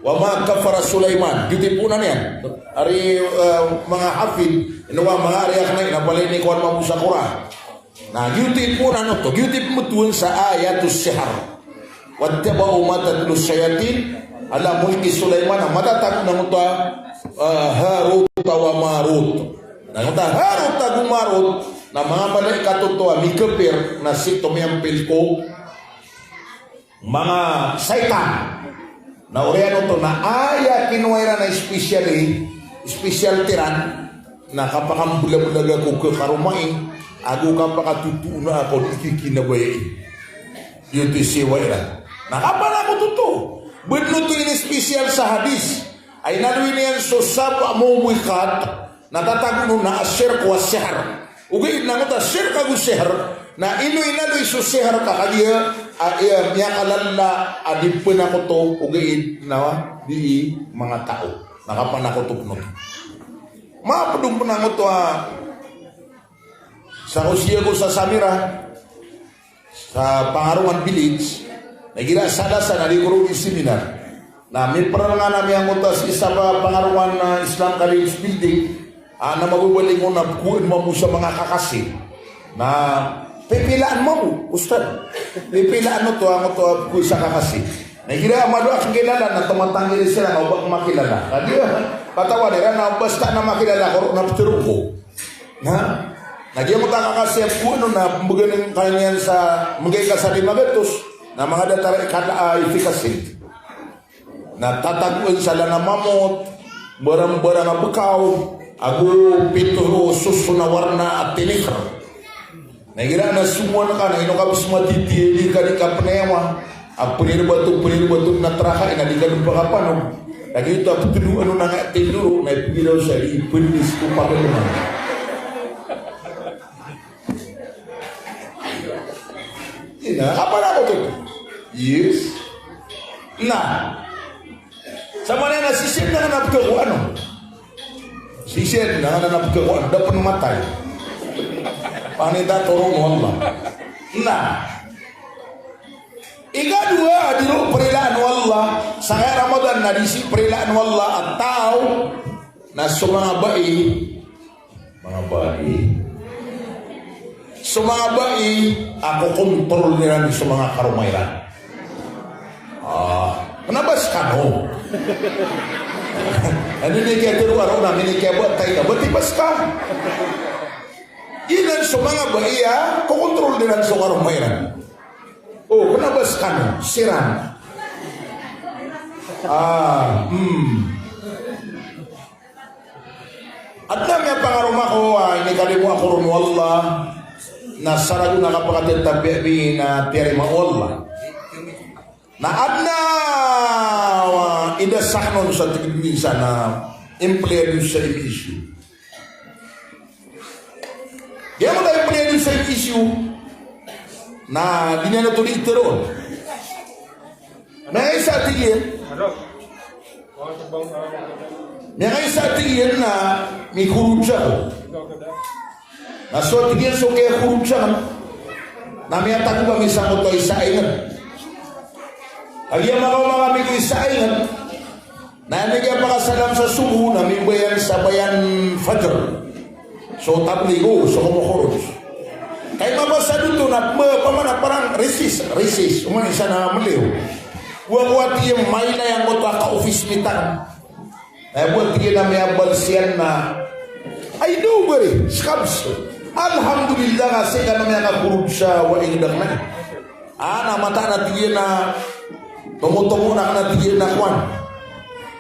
Wa ma kafara Sulaiman." Giyoto i poon iyan. Ari, eh, manga hafid, ino ba manga ari akn na palaya ini ko an mambo sa Qur'an. Na giyoto i poon oto, giyoto i pmbtowan sa ayatus sihr. "Wattaba'u ma tatlu shayatin ala mulki Sulaiman." Na matatago na oto a, eh, Harut wa Marut. Na oto a Harut ago Marut na manga malaikat oto a mikapir na sii oto miyampil ko manga saitan. Na oriyan oto na aya kinowa iran a specially, specialty iran na kapakamblablaga ko kakaromai ago kapakatotoona ko di kikinabayai. Giyoto i siyowa iran. Na kapanakoto oto. Badn oto ini special sa hadis. Ay na ino iyan so sab'u mubiqat. Na tatago on na ashirk wa sihr. Ogaid na oto a shirk ago sihr, na ino inaloy so sihr ka kagiya, a, iya, miyakalala a di pnakoto, ogaid na di manga taw. Na kapanakoto pn oto. Mapd on pn oto a sa ko siya ko sa Samira. Sa Pangarongan Village, na igira Salasa na di ko roo di seminar. Na miprngan ami angkoto a sii sa Pangarongan, ah, Islam College Building, ah, na mababaling on na bkowan mambo sa manga kakasi. Na pipilaan mambo, Ustad. Pipilaan oto angkoto a bkowan sa kakasi. Na igira malo akn kilala na tomatanggal siran na o ba ko makilala. Kagiya, katawan iran na basta na makilala ko roo na ptharoon ko. Na, na giyangkoto a kakasi a bkowan on na pmbgan ka niyan sa, mbgay ka sa lima gatos, na manga datar a ikala a efficacy. Na tatagoan sa lana mamot, barang-barang a bkaw, ago pito soson a warna a tinikr. Na igira na somowan ka na ino ka bs matitiya, di ka, di ka pnayawa. A pnirbato, pnirbato na traka ina di ka dn pakapanog. Lagid oto a ptnoan on a nga tindoro, na ipgiraw sa di pndis ko pagdman. Ina, apa na ko to? Yes. Na. Sa manaya na sisien na nga na pkakowan on. Sisien na nga na pkakowan, da pn matay. Panita toro mo Allah. Na. Ikadowa a di roo prilaan o Allah, sa kaya Ramadan na di sii prilaan o Allah a taw na so manga bai, manga bai. So manga bai a kokontrol iran so manga karoma iran. Ah, kna ba skano? Ino ini kiyatero a roo na, ini kiyabatiya, batiya ba ska? Inan so manga bai a kokontrol iran so karoma iran. O, kna ba skano? Siran. Ah, hmm. Adn a miyapangaroma ko a inikalimo ako ron o Allah, na sa ragon a kapakatetabiya bi na tiyarima o Allah. Na adn a, ah, inda sakn on sa tig iyan sa na empleyado sa M S U. Giyangkoto a empleyado sa M S U na di niyan oto di tharoon. Miyakaisa a tig iyan. Miyakaisa a tig iyan na mikoroj ako. Na so tig iyan so kiyakoroj akn na miyatago kami sangkoto a isa a ingd. Kagiya makaoma kami ko isa a ingd. Na aya miyapakasalam sa sobo na mimbayan sa bayan fajr. So tablig, o, so komokoroj. Kay mabasa oto na, ba, pamana parang recess, recess. Oman isa na mliyo. Wa, wa, tig iyan mailay angkoto a ka-office mita. Na bo, tig iyan a miyabalsiyan na, "I know, bari, skabs. Alhamdulillah, nga sii ka na miyakakoroj sa wa ingd akn." A, na mataan a tig iyan a tomotomo na kna tig iyan a kowan.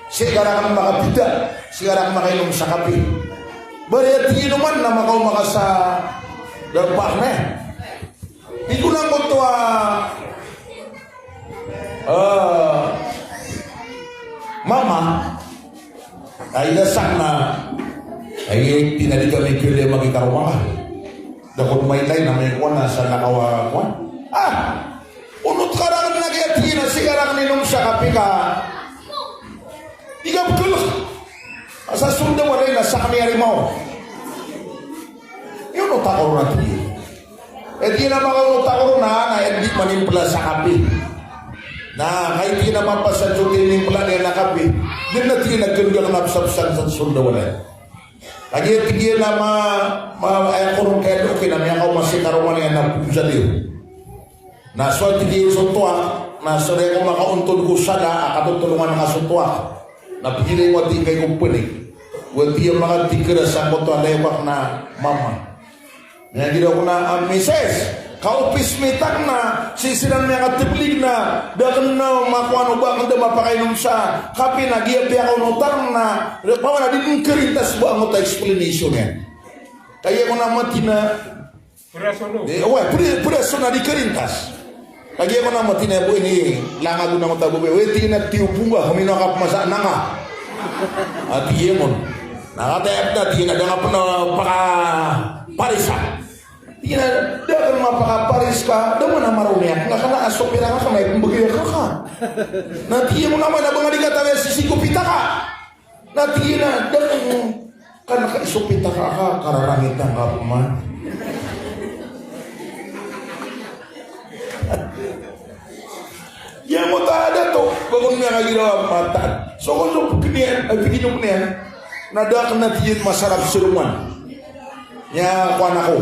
Sii ka rakn makapita, sii ka rakn makainom sa kapi. Bari a tig iyan oman na makaoma ka sa darpa akn. Di ko na angkoto a Ah, mama, ay na sakn a, ay, tig iyan a di kami kaliya magikaroma ka. Da kon mailay na may kowan a sa nakawa kowan. Ah! Onot ka rakn na giya, tig iyan a sii ka rakn inom sa kapi ka. Di ka pkl. Asa sondaw a lay na sakn i yari maw. Ino ta korona, tig iyan. Eh, tig iyan a makaonot ako roo na, na aya di manimpla sa kapi. Na, kay tig iyan a mapasad so tinimpla niyan a kapi. Di na, tig iyan a ganda ko na psapsan sa sondaw a lay. Kagiya tig iyan a ma, ma, aya ko roo kaya doon kina miyakaoma si karoma niyan na pzaliyo. Na so tig iyan so toak, na so di ako makaontod ko sada a katotolongan ka so toak. Na pgilay ko, tig iyan, ko pnik. Wa tig iyan makatikra sangkoto a lay ko na mama. Miyagiraw ko na, ah, misis, kaopis mi tak na, sii siran miyakatblig na, da akn na makowan o ba akn da mapakainom sa kapi na giya piyakaonotan na, pawan a di dn karintas bo angkoto a explanation iyan. Kagiya ko na mati na, eh, oway, pira, pira so na di karintas. Kagiya ko na mati na bo ini, langa gona angkoto a babay, we, tig iyan a tiyo pongga, kamino ka pmasa nanga. Ah, tig iyan on. Na kataya pn, tig iyan a da nga pn a pakaparis a. Tig iyan a da akn mapakaparis ka, da man a maroni akn, nga kna a so pira nga kna i pmbgay akn rka. Na tig iyan on a man a ba nga di katawi a sisii ko pita ka. Na tig iyan a da akn, kna ka i so pita ka, ka, kararangit angka pman. Giyangkoto a dato, ba kon miyakagiraw a mataan. So kon so pkn iyan, ay, pkn iyan, na da akn, tig iyan, masarap sroman. Miyakowan ako.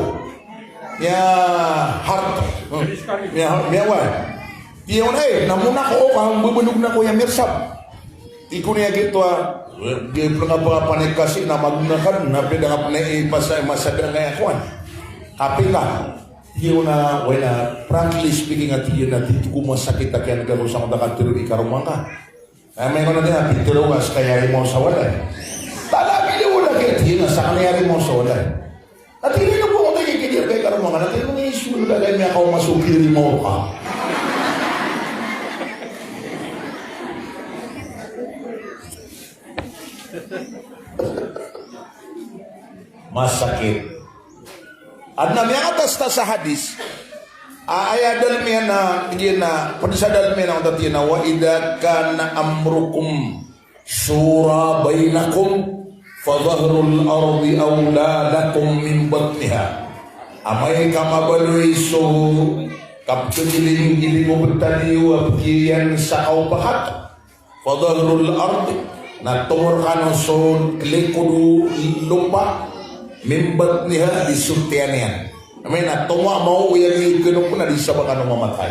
Miya-heart. Hmm. Miya, miya, oway. Tig iyan, eh, na mona ako, o, ka mbabalog na ako iyan, mirsap. Tig iyan a giyoto a, di pn nga pn a panik ka sii na magona ka dn, na pd a nga pn a ipasa, masada nga iyan kowan. Kapi ka. Tig iyan a, oway na, frankly speaking, a tig iyan a, di ko masakit a kiyan'g ako sangkoto a katharo i karoma ngka. Aya maana niyan na pitharo ka ska i yari maw sa walay. Talaga di wala, tig iyan a, sakn i yari maw sa walay. Na tig iyan a, bo, tig iyan, kiyatharo ka i karoma ngka, na tig iyan a, iso ka, tig iyan, miyakaoma so kiyari maw rka. Masakit. Adn a miyangatas ta sa hadis. A, aya dalm iyan na, tig iyan a, pd sa dalm iyan na, tig iyan a, "Wa idha kana amrukum shura bainakum, fa dhahrul ardi awla lakum min batniha." Amay ka mabaloy so kapkhagiling-giling o btad iyo a pkhiyan sa kaopakat. Fa dhahrul ardi, na tomo rkano so likod o lopa, min batniha, di so tiyan iyan. Amay na tomo a maoyag iyo kano pn a di sa ba kano mamatay.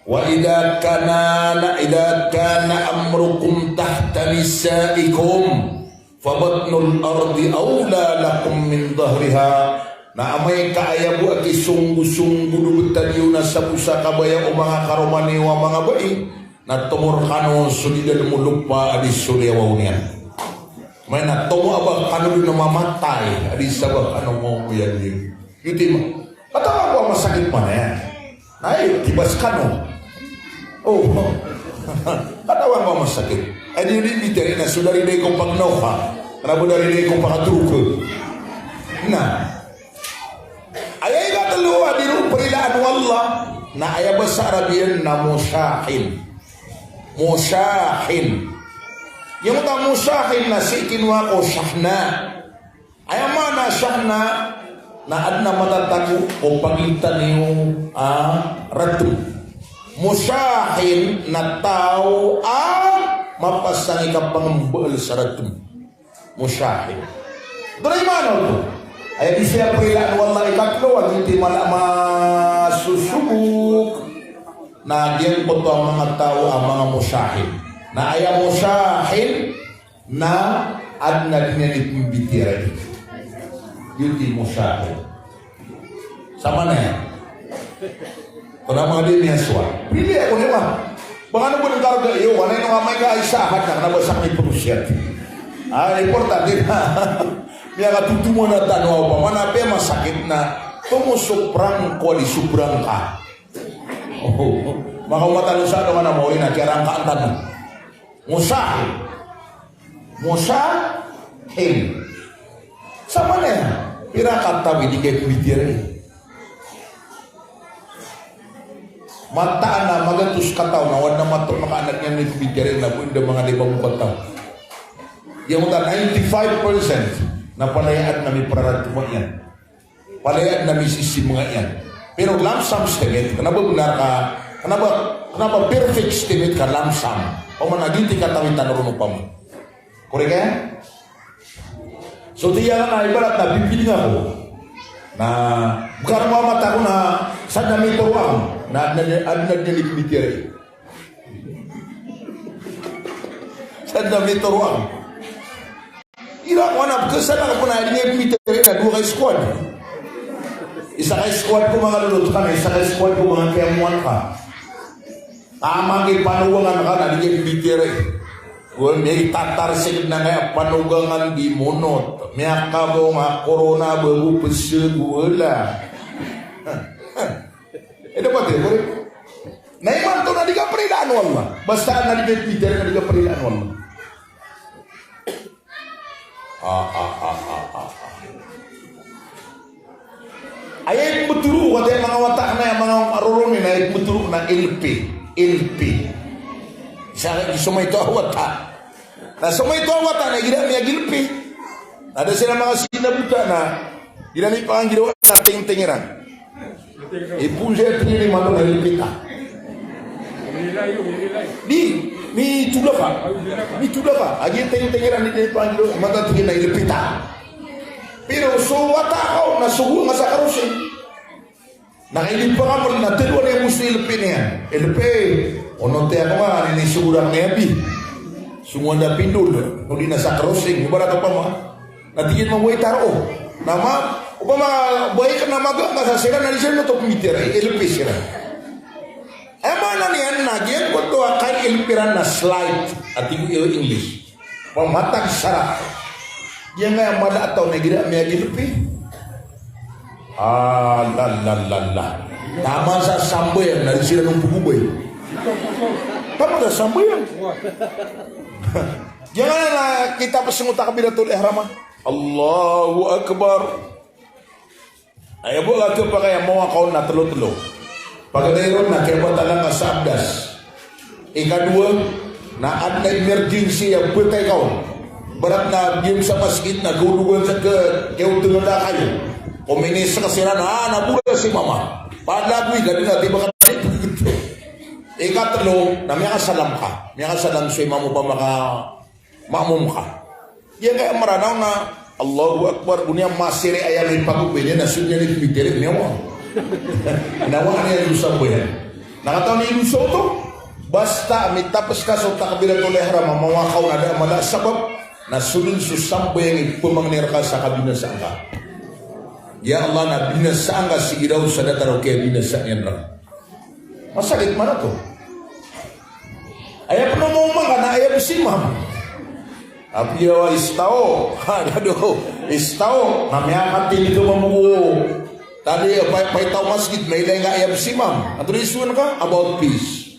Wa idha kana, na idha kana amrukum tahta nisaikum, fa batnul ardi awla lakum min dhahriha. Na amay ka aya bo a kisonggo-songgo o btad iyo na sabo sa kabaya o manga karoma niyo a manga bai, na tomo rkano so di dalm o lopa a di so liyawaw niyan. Amay na tomo a ba kano dn mamatay a di sa ba kano maoyag iyo. Giyoto i ma. Katawan ko a masakit man iyan. Na iyo, di ba skano. O. Katawan ko a masakit. Ay, di, di, di, di, na so dari di ko pagnoka. Kna bo dari di ko pagdruka. Na. Aya ikatlo a di ron prilaan o Allah. Na aya basa Arab iyan na mushahin. Mushahin. Giyangkoto a mushahin na sii kinowa ko shahna. Aya maana shahna na adn a matatago ko pagintan iyo a radom. Mushahin na taw a mapasang i kapangmbaal sa radom. Mushahin. Doray maana oto. Aya di saya prilaan o Allah ikatlo a giyoto i mala a masosobok. Na giyangkoto a manga taw a manga mushahin. Na aya mushahin, na adn a di niyan ipmbitiyarai. Giyoto i mushahin. Sa mana iyan? Tonaa manga di niyan sowal. Pili ako niyan, ma. Ba kano bo dn karga iyo, kna ino amay ka isa ahad na kna ba sa kami pnosiyat. A, importante na. Miyakatotoman a tano a opama na apiya masakit na tomo so prangko a di so prangka. O. Makaoma tano sa dowa na maori na kiyarangkaan tano. Mustahil. Mustahil. Samanaya, pira kataw i di kaya komitiyari. Mataan a magatos kataw na wada mato makaanad niyan i komitiyari na bo inda manga di ba mo kataw. Iya mo ta ninety-five percent na palaya adn a mipararad ko iyan. Palaya adn a misisi manga iyan. Pero lump sum estimate, kna ba bnar ka, kna ba, kna ba perfect estimate ka lump sum. Opama na gioto i katawi tano ron opama. Korek aya? So, tiya na ibarat na bibiling ako. Na, bkar mo a mata ko na, sadn a mitoro ako. Na, na, na, na, na, na, mitiyari. Sadn a mitoro ako. Ira ko anak, bkha sa anak ko na, di niyan mitiyari na dowa ka squad. Isa ka squad ko manga lolot ka na, isa ka squad ko manga kiyamoan ka. Taman ki panogangan ka na, di niyan mitiyari. Gol, miyatatar sii na kaya panogangan di monot. Miyakabaw nga corona, bago pese, gola. Eh, dapat ya, korek? Na imanto na di ka pridaan o Allah. Basta na di ka mitiyari na di ka pridaan o Allah. Ah, ah, ah, ah, ah, ah. Aya imbtoro, wata aya manga wata na aya manga roroni na aya imbtoro na L P, L P. Sa, so maito a wata. Na so maito a wata na igira miyag-L P. Na da siran manga sinabota na igira na ipangiraw na tingting iran. Ipoon sa aya tig iyan i mama na ilipita. Di, mitolafa. Mitolafa. Agi tingting iran di, di pangilo, mata tig iyan na ilipita. Pero so wata ka on na sogo nga sa karosing. Na kailipa ka on na telo a aya moso ilipin iyan. Ilipi, onoti ako nga, ini sogo rang niyan bi. Sogo anda pindol, odi na sa karosing. Ibarat opama. Na tig iyan mambo i taro. Na ma, opama ba aya kna maga, masa siran na di siran oto pmitiyara, ilpi siran. Aya maana niyan na giyangkoto a kai-ilpi ran na slight, a tig o English. Pamatag sara. Giyangkaya mala a taw na igira miyag-ilpi. Ah, la, la, la, la. Taman sa sambayang na di siran on pgobay. Taman sa sambayang. Giyangkaya na kitab sii ko takbiratul ihram a. Allahu Akbar. Aya bo a kapakay a mawakaw na telo-telo. Pagari ron na kiyabatalan ka sa abdas. Ikadowa, na adn a emergency a btay ka on. Ibarat na giyam sa masgit na gawdogan sa ke, kiyaodangan da kayo. Komini sa kasiran, ah, na bola si mama. Palagoy ka dn a di ba ka. Ikatelo, na miyakasalam ka. Miyakasalam so imam o ba maka Makmum ka. Giyangkaya Mranaw na Allahu Akbar, goniya masiri aya mipagobay niyan na so niyan i pmitiri, miyawa. Inawa niyan i dosa bo iyan. Na katawan i dosa oto. Basta mitapes ka so takbiratul ihram a mawakaw na da a mala a sabap, na so dn so sambayang i pmangni rka sa kabinasaan ka. Ya Allah, na binasaan ka sii raw sa datar o kiyabinasa niyan rka. Masakit man oto. Aya pn o maoma ngka na aya bs i mam. Apiya wa istaw. Ha, dado. Istaw. Na miyakatindg ka mambo ko. Tadi, pay, pay taw masgit, mailay ngka aya bs i mam. Antonaa i isowan ka? About peace.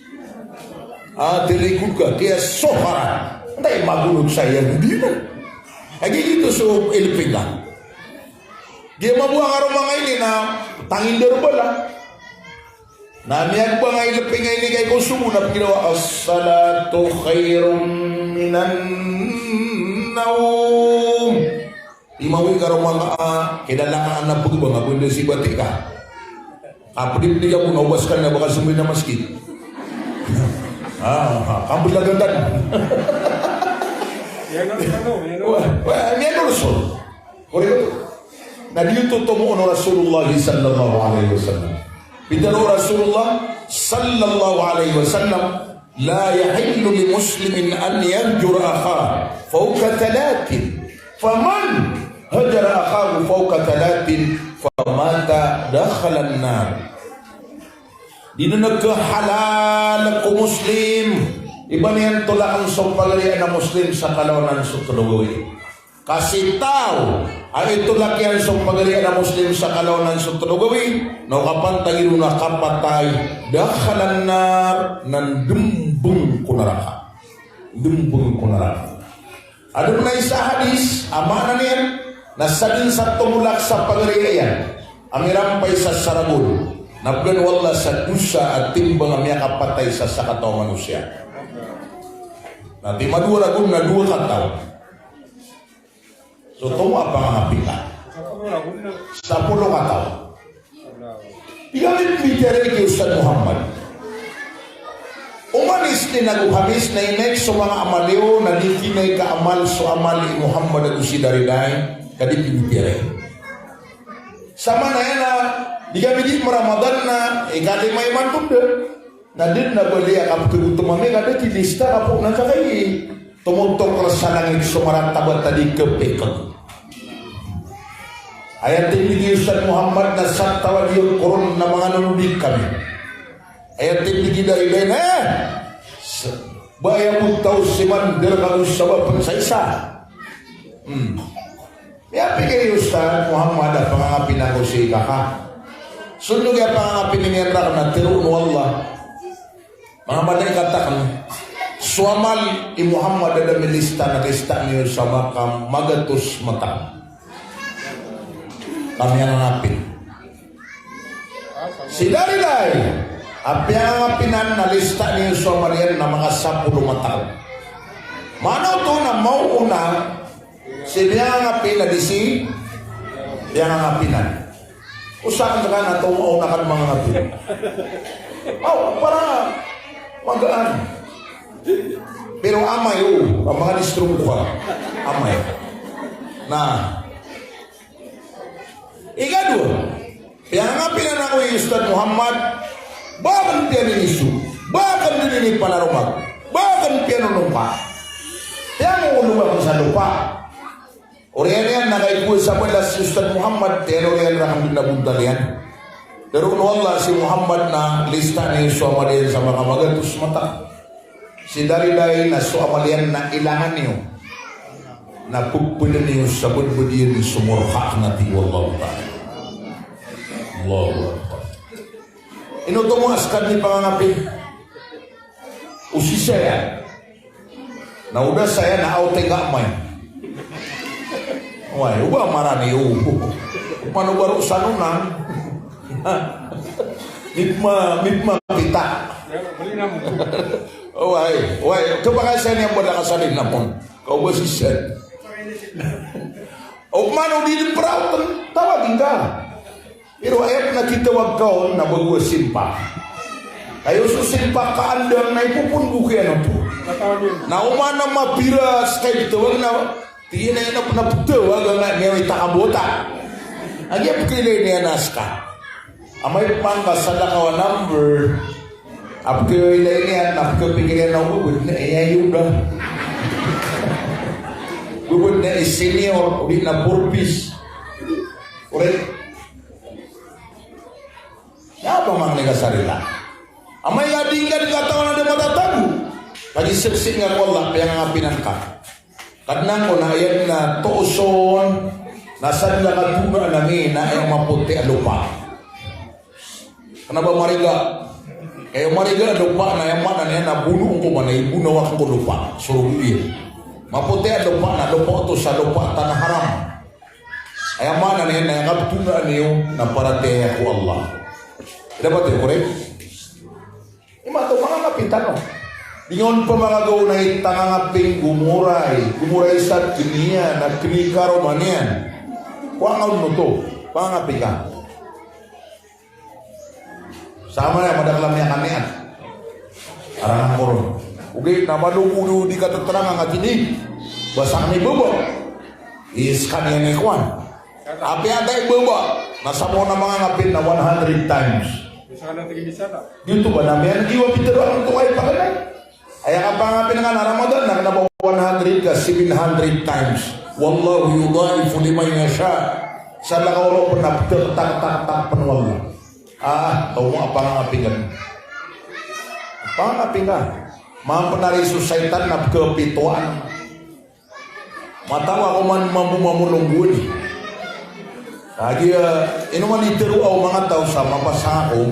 Ah, tiligod ka. Kiyasokara. Antaa i magonot sa Yahudi na. Lagid oto so ilping ka. Di mambo a karoma ngka ini na tangindar bala. Na miyagba nga i lping nga ini kai ko sogo na pgiraw a, "As-salatu khairun minan nawm." Di mawi karoma nga a, kidalakaan na pgba nga bo inda si bati ka. A, pdi-pdi ka bo na oba skaniyan ba ka sombi na masgit. Ah, ah, kamblagan ka. Miyanormal, miyanormal. Wa, wa, miyanormal. Korek oto. Na di oto tomo o Rasulullah sallallahu alaihi wasallam. Pitharo o Rasulullah sallallahu alaihi wasallam, "La yahillu li muslimin an yahjura akhahu fawqa thalathin. Faman hajara akhahu fawqa thalathin, famata dakhalan nar." Di dn a kahalal ko Muslim i ba niyan tolakn so pagari a Muslim sa kalawanan so tlo gawii. Ka si taw a itolak iyan so pagariya a Muslim sa kalawanan so tlo gawii, na o kapantagi ron na kapatay, dakhalan nar, na ndmbng ko naraka. Ndmbng ko naraka. Adn a isa a hadis a maana niyan na sadn sa tomolak sa pagariya iyan a mirampay sa saragon, na bgan o Allah sa dosa a timbang a miyakapatay sa sakataw a manosiya. Na timadowa ragon na dowa kataw. So tomo a pangangapin ka. Sapolo kataw. Di kami pmbitiyarai ki Ustadh Muhammad. Oman Isnin ago Hamis na inek so manga amal iyo na di kinai ka amal so amal i Muhammad ago si Dariday, ka di pmbitiyarai. Sa maana iyan na di kami di Ramadan na ikalima imanto da. Na di na bali a kaptero to mami ka da ki lista ka po na kakai. Tomotok sa langit so maratabat a di kepekeg. Aya tindeg i Ustadh Muhammad na sa taw a di koron na manga nonodi kami. Aya tindeg i Dariday na, eh! Sa-, ba aya bo taw si Mandar ka bo sa ba pen sa isa. Hmm. Miyapikir i Ustadh Muhammad a pangangapin ako sii ka ka. So ino giya pangangapin iyan rakn na tero o Allah. Manga malaikat akn, so amal i Muhammad a da milista na lista niyo sa maka magatos mata. Kami ang ngapin. Si Dariday, a piyangangapin anan na lista niyo so amal iyan na maka sapolo mata. Maana oto na maoona si piyangangapin a di si piyangangapin anan. O sakn ka na taw maoona ka mangangapin. Aw, para magaan. Pero amay, o, a manga distro ko ka. Amay. Na, ikadowa, piyangangapin anan ako i Ustadh Muhammad, ba akn piyaniniso, ba akn dn inipanaromag, ba akn piyanonongka. Piyangoolog akn sa lopa. Oriyan iyan na kaikowa sa balas si Ustadh Muhammad, tiyaro iyan rakn dn a bontal iyan. Tero o Allah si Muhammad na lista niyo so amal iyan sa maka magatos mata. Si Dariday na so amal iyan na ilangan iyo na pepelen iyo sa bedbed iyan so morka na tig o Allahu Ta'ala. Allahu Akbar. Ino tomo a skad i pangangapin? O sisaya. Na o da saya na aw tingga amay. Oway, o ba marani o. Mano ba ro sanonang. Mipma, mipma kita. Oway, oway. Kepakay saya niyan bo da kasalin na pon. Ka o ba sisaya. O mano di di peraoten, tawagin ka. Pero aya pn a kitawag ka on na bago a simpak. Kayo so simpak ka andang na ipopon bo kiyan oto. Na oman a mapira ska i tawag na, tig iyan a ino pn a ptawag a nga miyawi ta ka bota. Agi a pkailay niyan a ska. Amay pman ka sadaka a number, a pkailay niyan, a pkapikir iyan a o ba bed na i Ayuda. O ba bed na i Senior, o di na Forbes. Ore. Aya pamangni ka sa rila. Amay ka di ngka di katawan a da matatago. Kagiya saksi nga ko Allah, piyangangapin angka. Kadnan ko na aya dn a toos on, na sadn a katonaan ami na aya mapoti a lopa. Kna ba mariga. Aya mariga a lopa na aya maana niyan na bonoon ko man, na ibonawak ko lopa. Sorogi. Mapoti a lopa na lopa oto sa lopa tana haram. Aya maana niyan na aya kaptonaan iyo na paratiyaya ko Allah. Dapat iyo, korek? Imanto mangangapin tano. Di nga on pamangagaw na i tangangapin gomoray, gomoray sa kniyan, na kni karoma niyan. Kowa nga on oto, pangangapin ka. Sama na madakl a miyakaniyan. Arang koron. Ogaid na malogo di kateterang a nga tini. Basa kni baba. Iskaniyan i kowan. Apiya antaa i baba. Na sa maona mangangapin na one hundred times. Giyoto ba na miyangiwa pitero a tonga i paganay. Aya kapangapin ka na Ramadan na kna ba one hundred ka seven hundred times. Wallahu yudha'ifu liman yasha. Sa lakaw ron pn a pdaktaktaktak pn o Allah. Ah, taw mo a pangapin ka. Pangapin ka. Mampnari so saitan na pkapitoan. Matawa ko man mambo mamolong gowani. Kagiya, eh, ino man i tero o manga taw sa mapasang ako,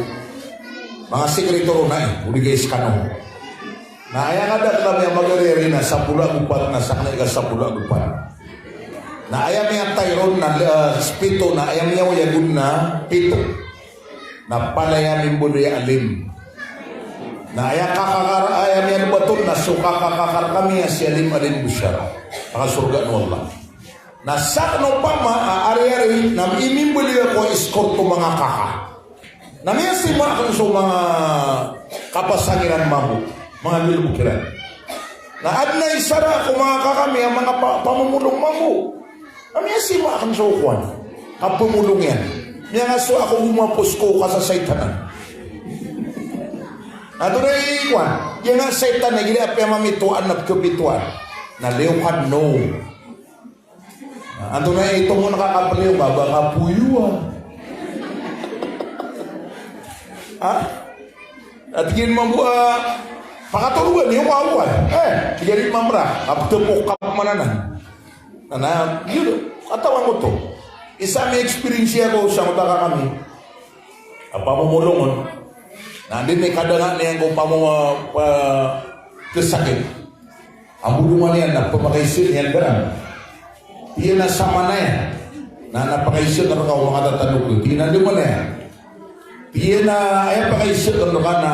manga sekreto ron ai, o di kaya skano. Na aya ngka da kami a magari-ari na sapolo ago pat na sakn a ika sapolo ago pat. Na aya miyatay ron na, eh, pito na aya miyaoyag on na pito. Na palaya mimbaloy a alim. Na aya kakakar, aya miyanobat on na so kakakakar kami a si Alim, Alim Bishara. Pakasorga o Allah. Na sakn opama a ari-ari na imimbaloy ako a escort o manga kaka. Na miyasima akn so manga kapasang iran mambo, manga galbk iran. Na adn a isa ra ko manga kaka mi a manga pa-, pamomolong mambo. Na miyasima akn so kowan, kapamolong iyan. Miyangasowa ako gomapos ko kasasaitanan. Na tonaa i kowan, giyangkai a saitan na igira apiya mamitoan na pkapitoan. Na liyo ka no. Antonaa i tomon ka kapliyo ka ba kapoyo a. Ha? Ati gin mambo a pakatorogan iyo ka awa. Eh, ati gin mamra, kaptepok ka pamananan. Na, na, iyo, katawan ko to. Isa mi experience ako sa mata ka kami. A pamomolong on. Na di mi kadanga niyan ko pamo-, pa-, kasakit. Ambolongan iyan na pamakaisa iyan garan. Piya na samanaya. Na, na pakaisa ka rka o manga tatandog. Piya na di manaya. Piya na aya pakaisa ka rka na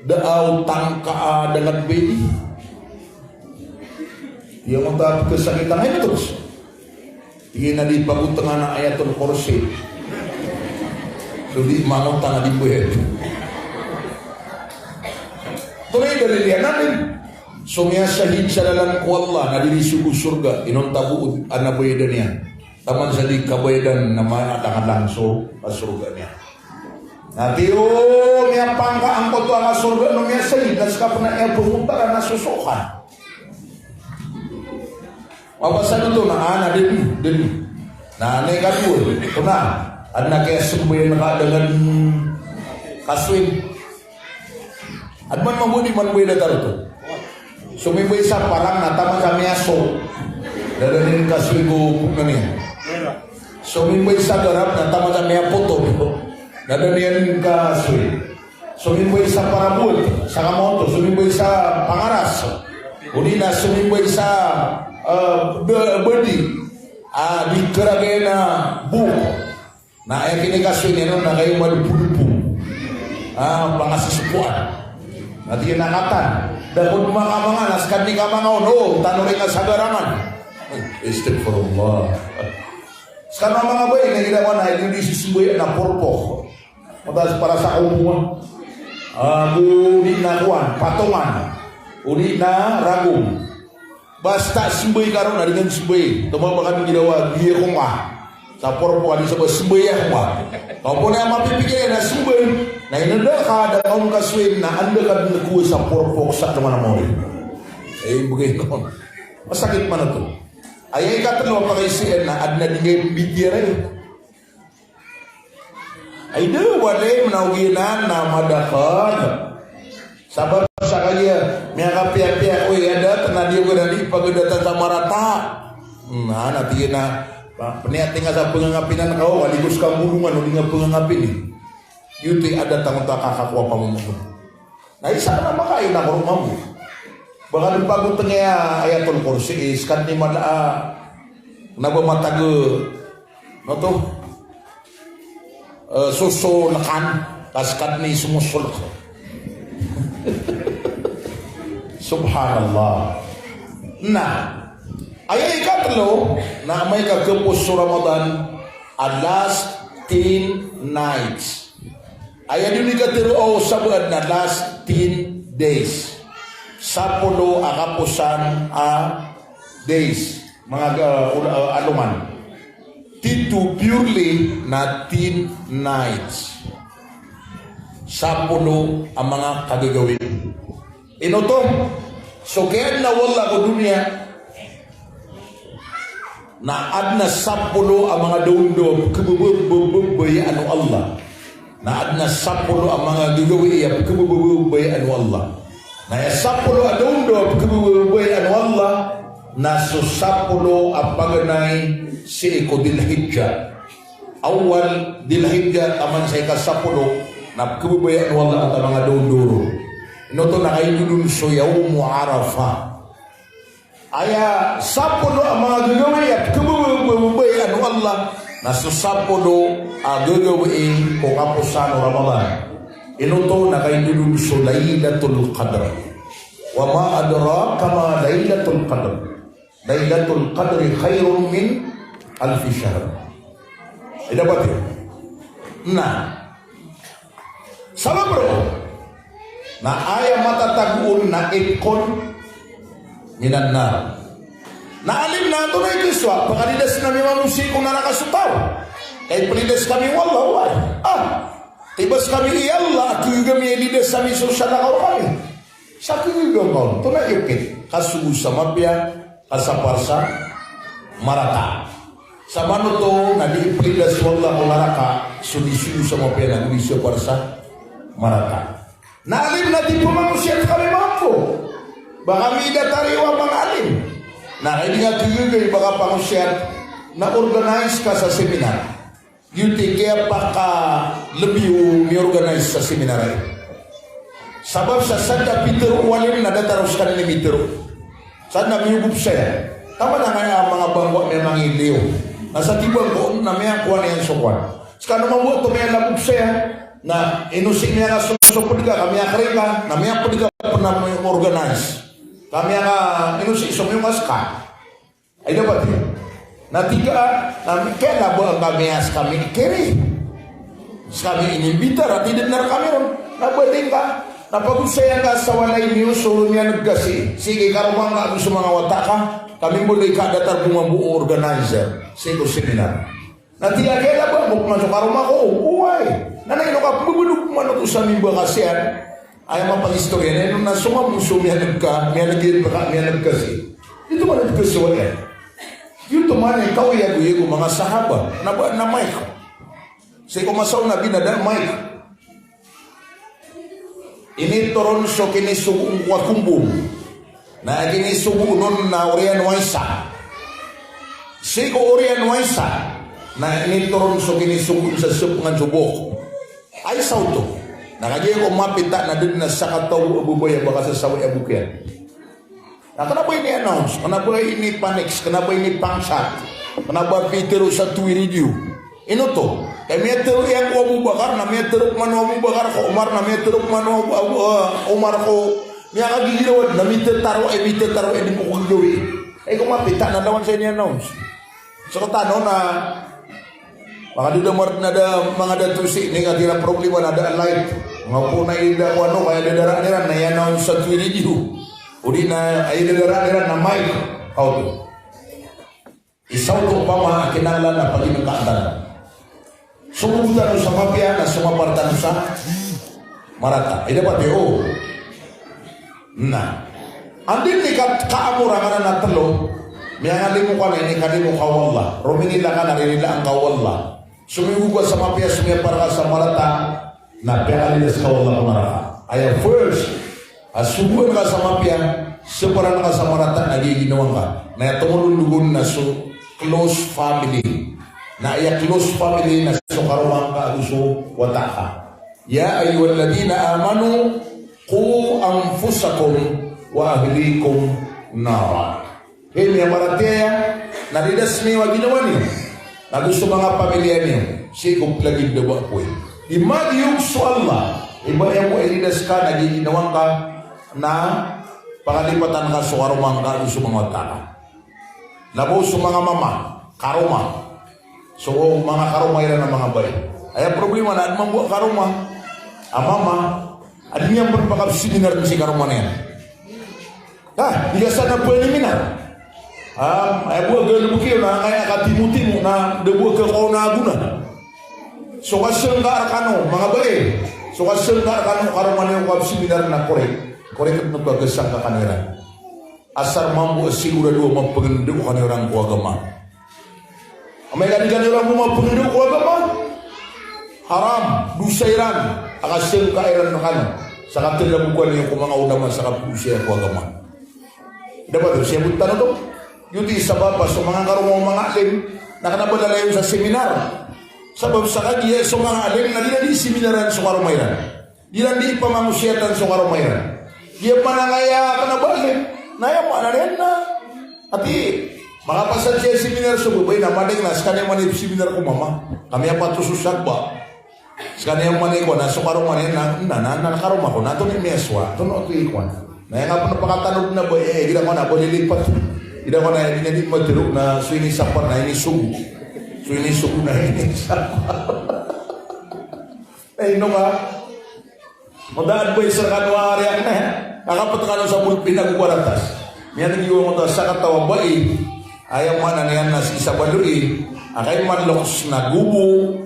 da a otang ka a da ngka di bedi. Iya mo ta pkasakit angay na terus. Tig iyan a di pagotangan a Ayatul Kursi. So di mangotang a di mbayad. Tonaa i dalil iyan a di. So miyasahid sa lalan ko Allah na di di sogo sorga, inonta bo a adn a bayadan iyan. Taman sa di kabayadan na maana a da ngka lang so kasorga niyan. Na tiyo miyapangka angkoto a kasorga o miyasahid na ska pn a aya pngotaran na sosokan. Mapasad oto na, ah, na dn, dn. Na, na ikadowa, oto na, adn a kiyasmbayan ka da ngka kaswing. Adn man mambo di man mbayad a taro oto. Somimbay sa parang na taman sa miyaso. Da dn iyan kaswing ko poknan iyan. Somimbay sa garap na taman sa miyapoto. Da dn iyan kaswing. Somimbay sa parabot, sa kamoto, somimbay sa pangaras. Odi na somimbay sa, eh, be-, bedi. Ah, di karagay na buko. Na aya kinikaswing iyan on na kayo madopodopod. Ah, pangasesepoan. Na tig iyan a katan. Da ko dn makamanga, na ska dn i kamanga on, o, tano rin a sagarangan. Astagfirullah. Ska na manga bai, na gira ko na, ino di sisimbayan na porpok. Matas para sa kaw mo. Ah, odi na kowan, patongan. Odi na ragong. Basta simbay ka ron, na di ngka simbay. Toma ba ka di ginawa, giya ko nga. Sa porpok, adi sa ba simbay ako nga. Kaw pn a mapipikir iyan a simbay. Na inanda ka, da ka on kaswing, na anda ka dn kowa sa porpok, sa tongan a mawri. Eh, bgay ko. Masakit man oto. Aya ikatlo a pakaisa iyan na adn a di ngka mbitiyarai. Ay, da, wala, manaw giyanan na madakl. Sabap sa kagiya miyakapiyapiya ko i adat na di ko na di pagadatan sa marata. Na, na, tig iyan a, pa-, pniyati nga sa pngangapinan ka, o, kaligos ka bolongan, o di nga pngangapini. Giyoto i adat angkoto a kakakowa pamomolong. Na isa ka na makain a koroma mo. Ba ka dn pagotng iyan a Ayatul Kursi, eh, ska dn i mala a, na ba matag, eh, ano to? Eh, sosolkan, ka ska dn i somosolk. Subhanallah. Na, aya ikatlo, na amay ka kapos so Ramadan, a last ten nights. Aya di oni katero o sabaad na last ten days. Sapolo a kaposan a days. Manga ga-, ula-, alongan. Tito purely na ten nights. Sapolo a manga kagagawii. Ino oto, so kiyaadna o Allah ko doniya, na adn a sapolo a manga daondaw a pkhabababayaan o Allah. Na adn a sapolo a manga gagawii a pkhabababayaan o Allah. Na aya sapolo a daondaw a pkhababayaan o Allah na so sapolo a paganay sii ko Dhil Hijjah. Awal Dhil Hijjah taman sa ika sapolo na pkhababayaan o Allah a manga daondaw ron. Ino oto? Na kaidodon so Yawmu Arafah. Aya sapolo a manga gagawii a pkhababayaan o Allah na so sapolo a gagawii ko kaposan o Ramadan. Ino oto? Na kaidodon so Laylatul Qadr. Wa ma adraka ma Laylatul Qadr. Laylatul Qadri khairun min alfi shahr. Ida pati. Na sabap roo na aya matatago on na itqun minan nar. Na alim na antonaa i kisowa, pakalidas ami mambo sii ko naraka so taw? Ka iplidas kami o Allah, oway. Ah, tibas kami i Allah, a khaowa ami a lidas ami so salakaw kami. Sa khaowa ka on, antonaa i okit? Kasogo sa mapiya, kasapar sa marata. Samanoto na di iplidas o Allah ko naraka so di sogo sa mapiya na go di sapar sa marata. Na alim na di pmangosiyat kami mambo. Ba kami datar i oway a manga alim. Na kagiya khagaga i ba ka pangosiyat na organize ka sa seminar. Giyoto i kiyapakalebi o mi-organize sa seminar aya. Sabap sa sadn a pitharo o alim na datar o skaniyan i mitharo. Sadn a miyogop saya. Taman angkaya a manga bangko a miyamangiliyo. Na sa di bangko na miyakowa niyan so kowan. Skano mambo oto miyalabog saya. Na ino sii miyakasosopod ka, ka miyakring ka, na miyapd ka pn a mi-organize. Ka miyaka, ino sii so miyokas ka. Ay dapat iyan. Na tig ka, na kna ba ngka miyas kami kiri. Skami inimbitar, a tidn rkami ron. Na ba di ngka, na pagosaya ngka sa walay niyo so miyan'g ka sii. Sii ki karoma ngka ago so manga wata ka. Kami bo di ka datar bo mambo o organizer sii ko seminar. Na tig a kna ba ngka pman so karoma ko, oway. Na na ino ka pmbabaloy pman oto sa mimba ka siyan. Aya mapangistoriya niyan on na so mambo so miyan'g ka, miyan'g iyan ka, miyan'g ka sii. Giyoto man a pkhasowa iyan. Giyoto man i kaoyagoyag o manga sahaba. Kna ba adn a mic. Sii ko masa o Nabi na da a mic. Initoron so kinisogo on ko kakombong. Na kinisogo on na oriyan o Aisha. Sii ko oriyan o Aisha na initoron so kinisogo on sa sapngan so bok. Aisha oto. Na kagiya ko mapita na da dn a sakataw a babay a ba kasasawi a bok iyan. Na kna ba ini-announce, kna ba ini-panics, kna ba ini-pangsak, kna ba pitharo sa twi radio. Ino oto? Ka miyatharo iyan ko Abu Bakar, na miyatharo pman o Abu Bakar ko Omar, na miyatharo pman o Abu, Abu, eh, Omar ko, miyakagigiraw, na mitharo, eh, mitharo, eh, dn ko kagawii. Ay ko mapita na lawan sa ini-announce. Sktano na manga da da mar-, na da manga dato sii, ini nga di na problema na da a light. Nga po na ida ko ano, kaya da daran iran na i-announce sa twi radio. O di na, ay da daran iran na mic. Aw to. Isa oto opama a kinanglan a pagingkatan. Sogo tano sa mapiya na somapar tano sa marata. Ida pati, o. Na. Anda i ka, kaamor angkanan a tlo. Miyangalimo ka na inikalimo ka o Allah. Rominila ka na rinilaan ka o Allah. Somiyogo ka sa mapiya, somiyapar ka sa marata. Na piyakalidas ka o Allah ko naraka. Aya first, a sogoan ka sa mapiya, saparan ka sa marata na giya ginawa ngka. Na aya tomololog on na so close family. Na aya close family na so karoma ngka ago so wata ka. Ya ayyuhalladhina amanu, qu anfusakum wa ahlikum nara. Hay miyamaratiyaya, na lidas niyo a ginawa niyo, na go so manga pamilya niyo sii ko plagid a ba apoy. Di magiyog so Allah, i ba aya bo a ilidas ka na giya ginawa ngka, na pakalipatan ka so karoma ngka ago so manga wata ka. Labaw so manga mama, karoma. So manga karoma iran a manga bai. Aya problema na adn mambo a karoma a mama a di niyan pn pakapsiminar sii karoma niyan. Ah, di ka san a pniminar. Ah, aya bo a galbk iyo na angkaya katimotimo na da bo a kakaona a gona. So kasangka rkano, manga bai. So kasangka rkano, karoma niyo kapsiminar na korek. Korek dn oto a kasangka kano iran. Asar mambo a sigurado a mapangndao kano iran ko agama. Amay ka di kano iran bo mapangndao ko agama, haram, dosa iran a kasangka iran rkano. Sa katelo a boka niyo ko manga ulama sa kapagosaya ko agama. Dapat siyabot tano oto. Giyoto i sabap a so manga karoma o manga alim na kna ba lalayon sa seminar. Sabap sa kagiya so manga alim na di iran di seminaran so karoma iran. Di iran di ipamangosayatan so karoma iran. Giya manangaya kna ba alim. Na aya maana niyan na, ati, makapasad siya seminar so babay na madeng na skaniyan man i seminar ko mama. Kami a patos o sagba. Skaniyan man i kowan na so karoma niyan na, na, na, na karoma ko na, antonaa i miyasowa, antonaa oto i kowan. Na aya nga pn pakatanod na ba, eh, igira ko na ba lilipat. Igira ko na, eh, di na di matero na so inisapar na inisogo. So inisogo na inisapar. Eh, ino ka? Mo da advice rkano a ari akn, eh. Kakapet kano sa bolpin ago karatas. Miyaneg iyo angkoto a sakataw a bai. Aya maana niyan na sii sa baloy a kaimanloks na gobo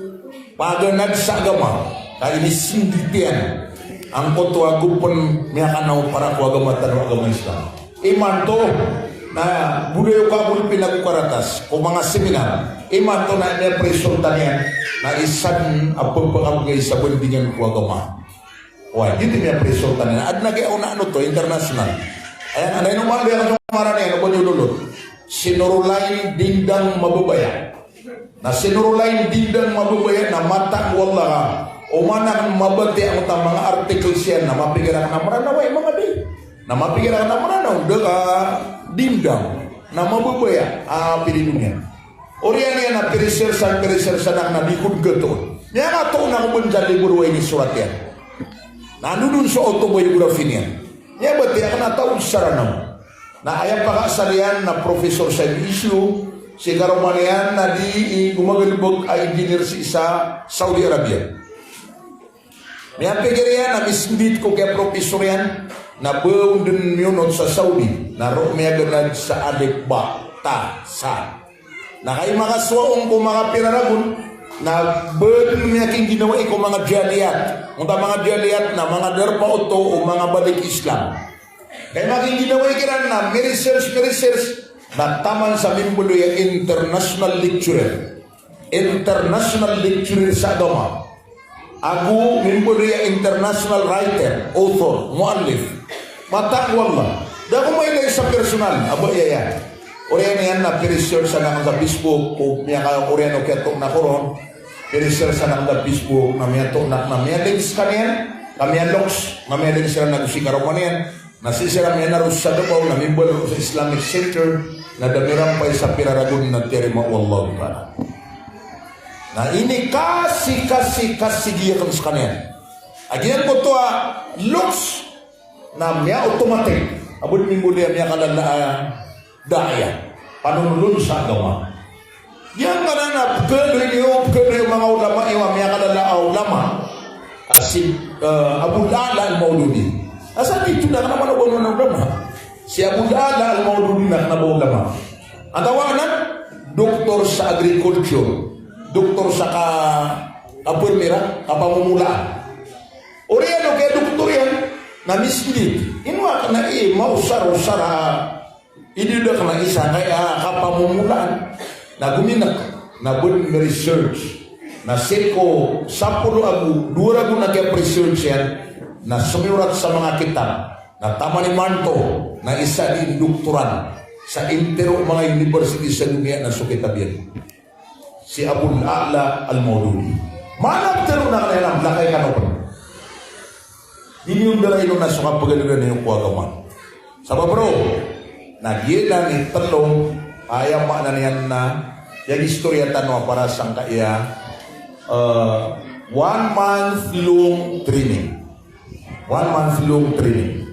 paganad sa agama, ka inisndit iyan angkoto a go pn miyakanaw para ko agama tano a agama Islam. Imanto na bo da iyo kabolpin ago karatas ko manga seminar. Imanto na miyapresulta niyan na isa dn a pphakabgay sa bandingan ko agama. Oway, giyoto i miyapresulta niyan. Adn a giya onaan oto, international. Aya, anda ino man, aya, anda ino man, aya, ano ba niyo lolot? Si Norolain Dindang Mababaya. Na si Norolain Dindang Mababaya na matago, Allah, ka oman akn mabatiya angkoto a manga articles iyan na mapikir akn a Mranaw, oway, manga di. Na mapikir akn a Mranaw, da ka Dindang. Na Mababaya a apelido niyan. Oriyan iyan na piresearch, piresearch akn na di ko dn khatoon. Miyakatoon ako bo sa libro a inisorat iyan. Na ando dn so autobiography niyan. Miyabatiya akn a taw sa Ranaw. Na aya pakaasal iyan na professor sa M S U, si karoma niyan na di i gomagalbk a engineer sii sa Saudi Arabia. Miyapikir iyan a misndit ko kiyapropisor iyan, na ba on dn miyonot sa Saudi, na roo miyaganad sa alif, ba, ta, sa. Na kay makasowa on ko manga pira ragon, na ba dn miyakingginawa i ko manga jaliyat. Onta manga jaliyat na manga darpa oto o manga balik Islam. Kay makingginawa i kiran na miresearch, miresearch, na taman sa mimbaloy a international lecturer. International lecturer sa agama. Ago mimbaloy a international writer, author, muallif. Matago, Allah. Da ko mailay sa personal, aba aya. Oriyan iyan na piresearch sa akn sa Facebook, ko miyaka, oriyan o kiyatoon ako ron. Piresearch sa akn sa Facebook, na miyatoon akn na miyalink skaniyan, na miyaloks, na miyalink skaniyan ago si karoma niyan. Na sii siran miyanaro sa Davao, na mimbaloy sa Islamic Center, na da mirampay sa pira ragon na tiyarima o Allahu Ta'ala. Na inikasi, kasi, kasi giya akn skaniyan. A giyangkoto a loks na miya-automatic a bo dn mimbaloy a miyakalala a da'iyah, panonolon sa agama. Giyangkanan a pkhadoy niyo, pkhadoy o manga ulama iyo a miyakalala a ulama. A si, eh, Abul A'la Al-Maududi. Asar di tona kna ba manga ulama. Si Abul A'la Al-Maududi na kna ba ulama. Antaa anan, doktor sa agriculture. Doktor sa ka, kapermira, kapamomolaan. Oriyan o kiyadoktor iyan, na misndit. Ino akn a i, maosar-osar a Ididok na isa kaya kapamomolaan, na gominek, na bo dn research. Na sii ko sapolo ago dowa ragon a kiyapresearch iyan, na somiyorat sa manga kitab, na taman imanto, na isa dii doktoran sa intiro manga university sa doniya na so kitab iyan. Si Abul A'la Al-Maududi. Mana ptero na kna iyan a mlakay kano pn. Di niyo ndarain on na so kapaganadan iyo ko agama. Sabap roo na giyanan i tlo, aya maana niyan na, aya istorya tano a para sangkaya, eh, one month long training. One month long training.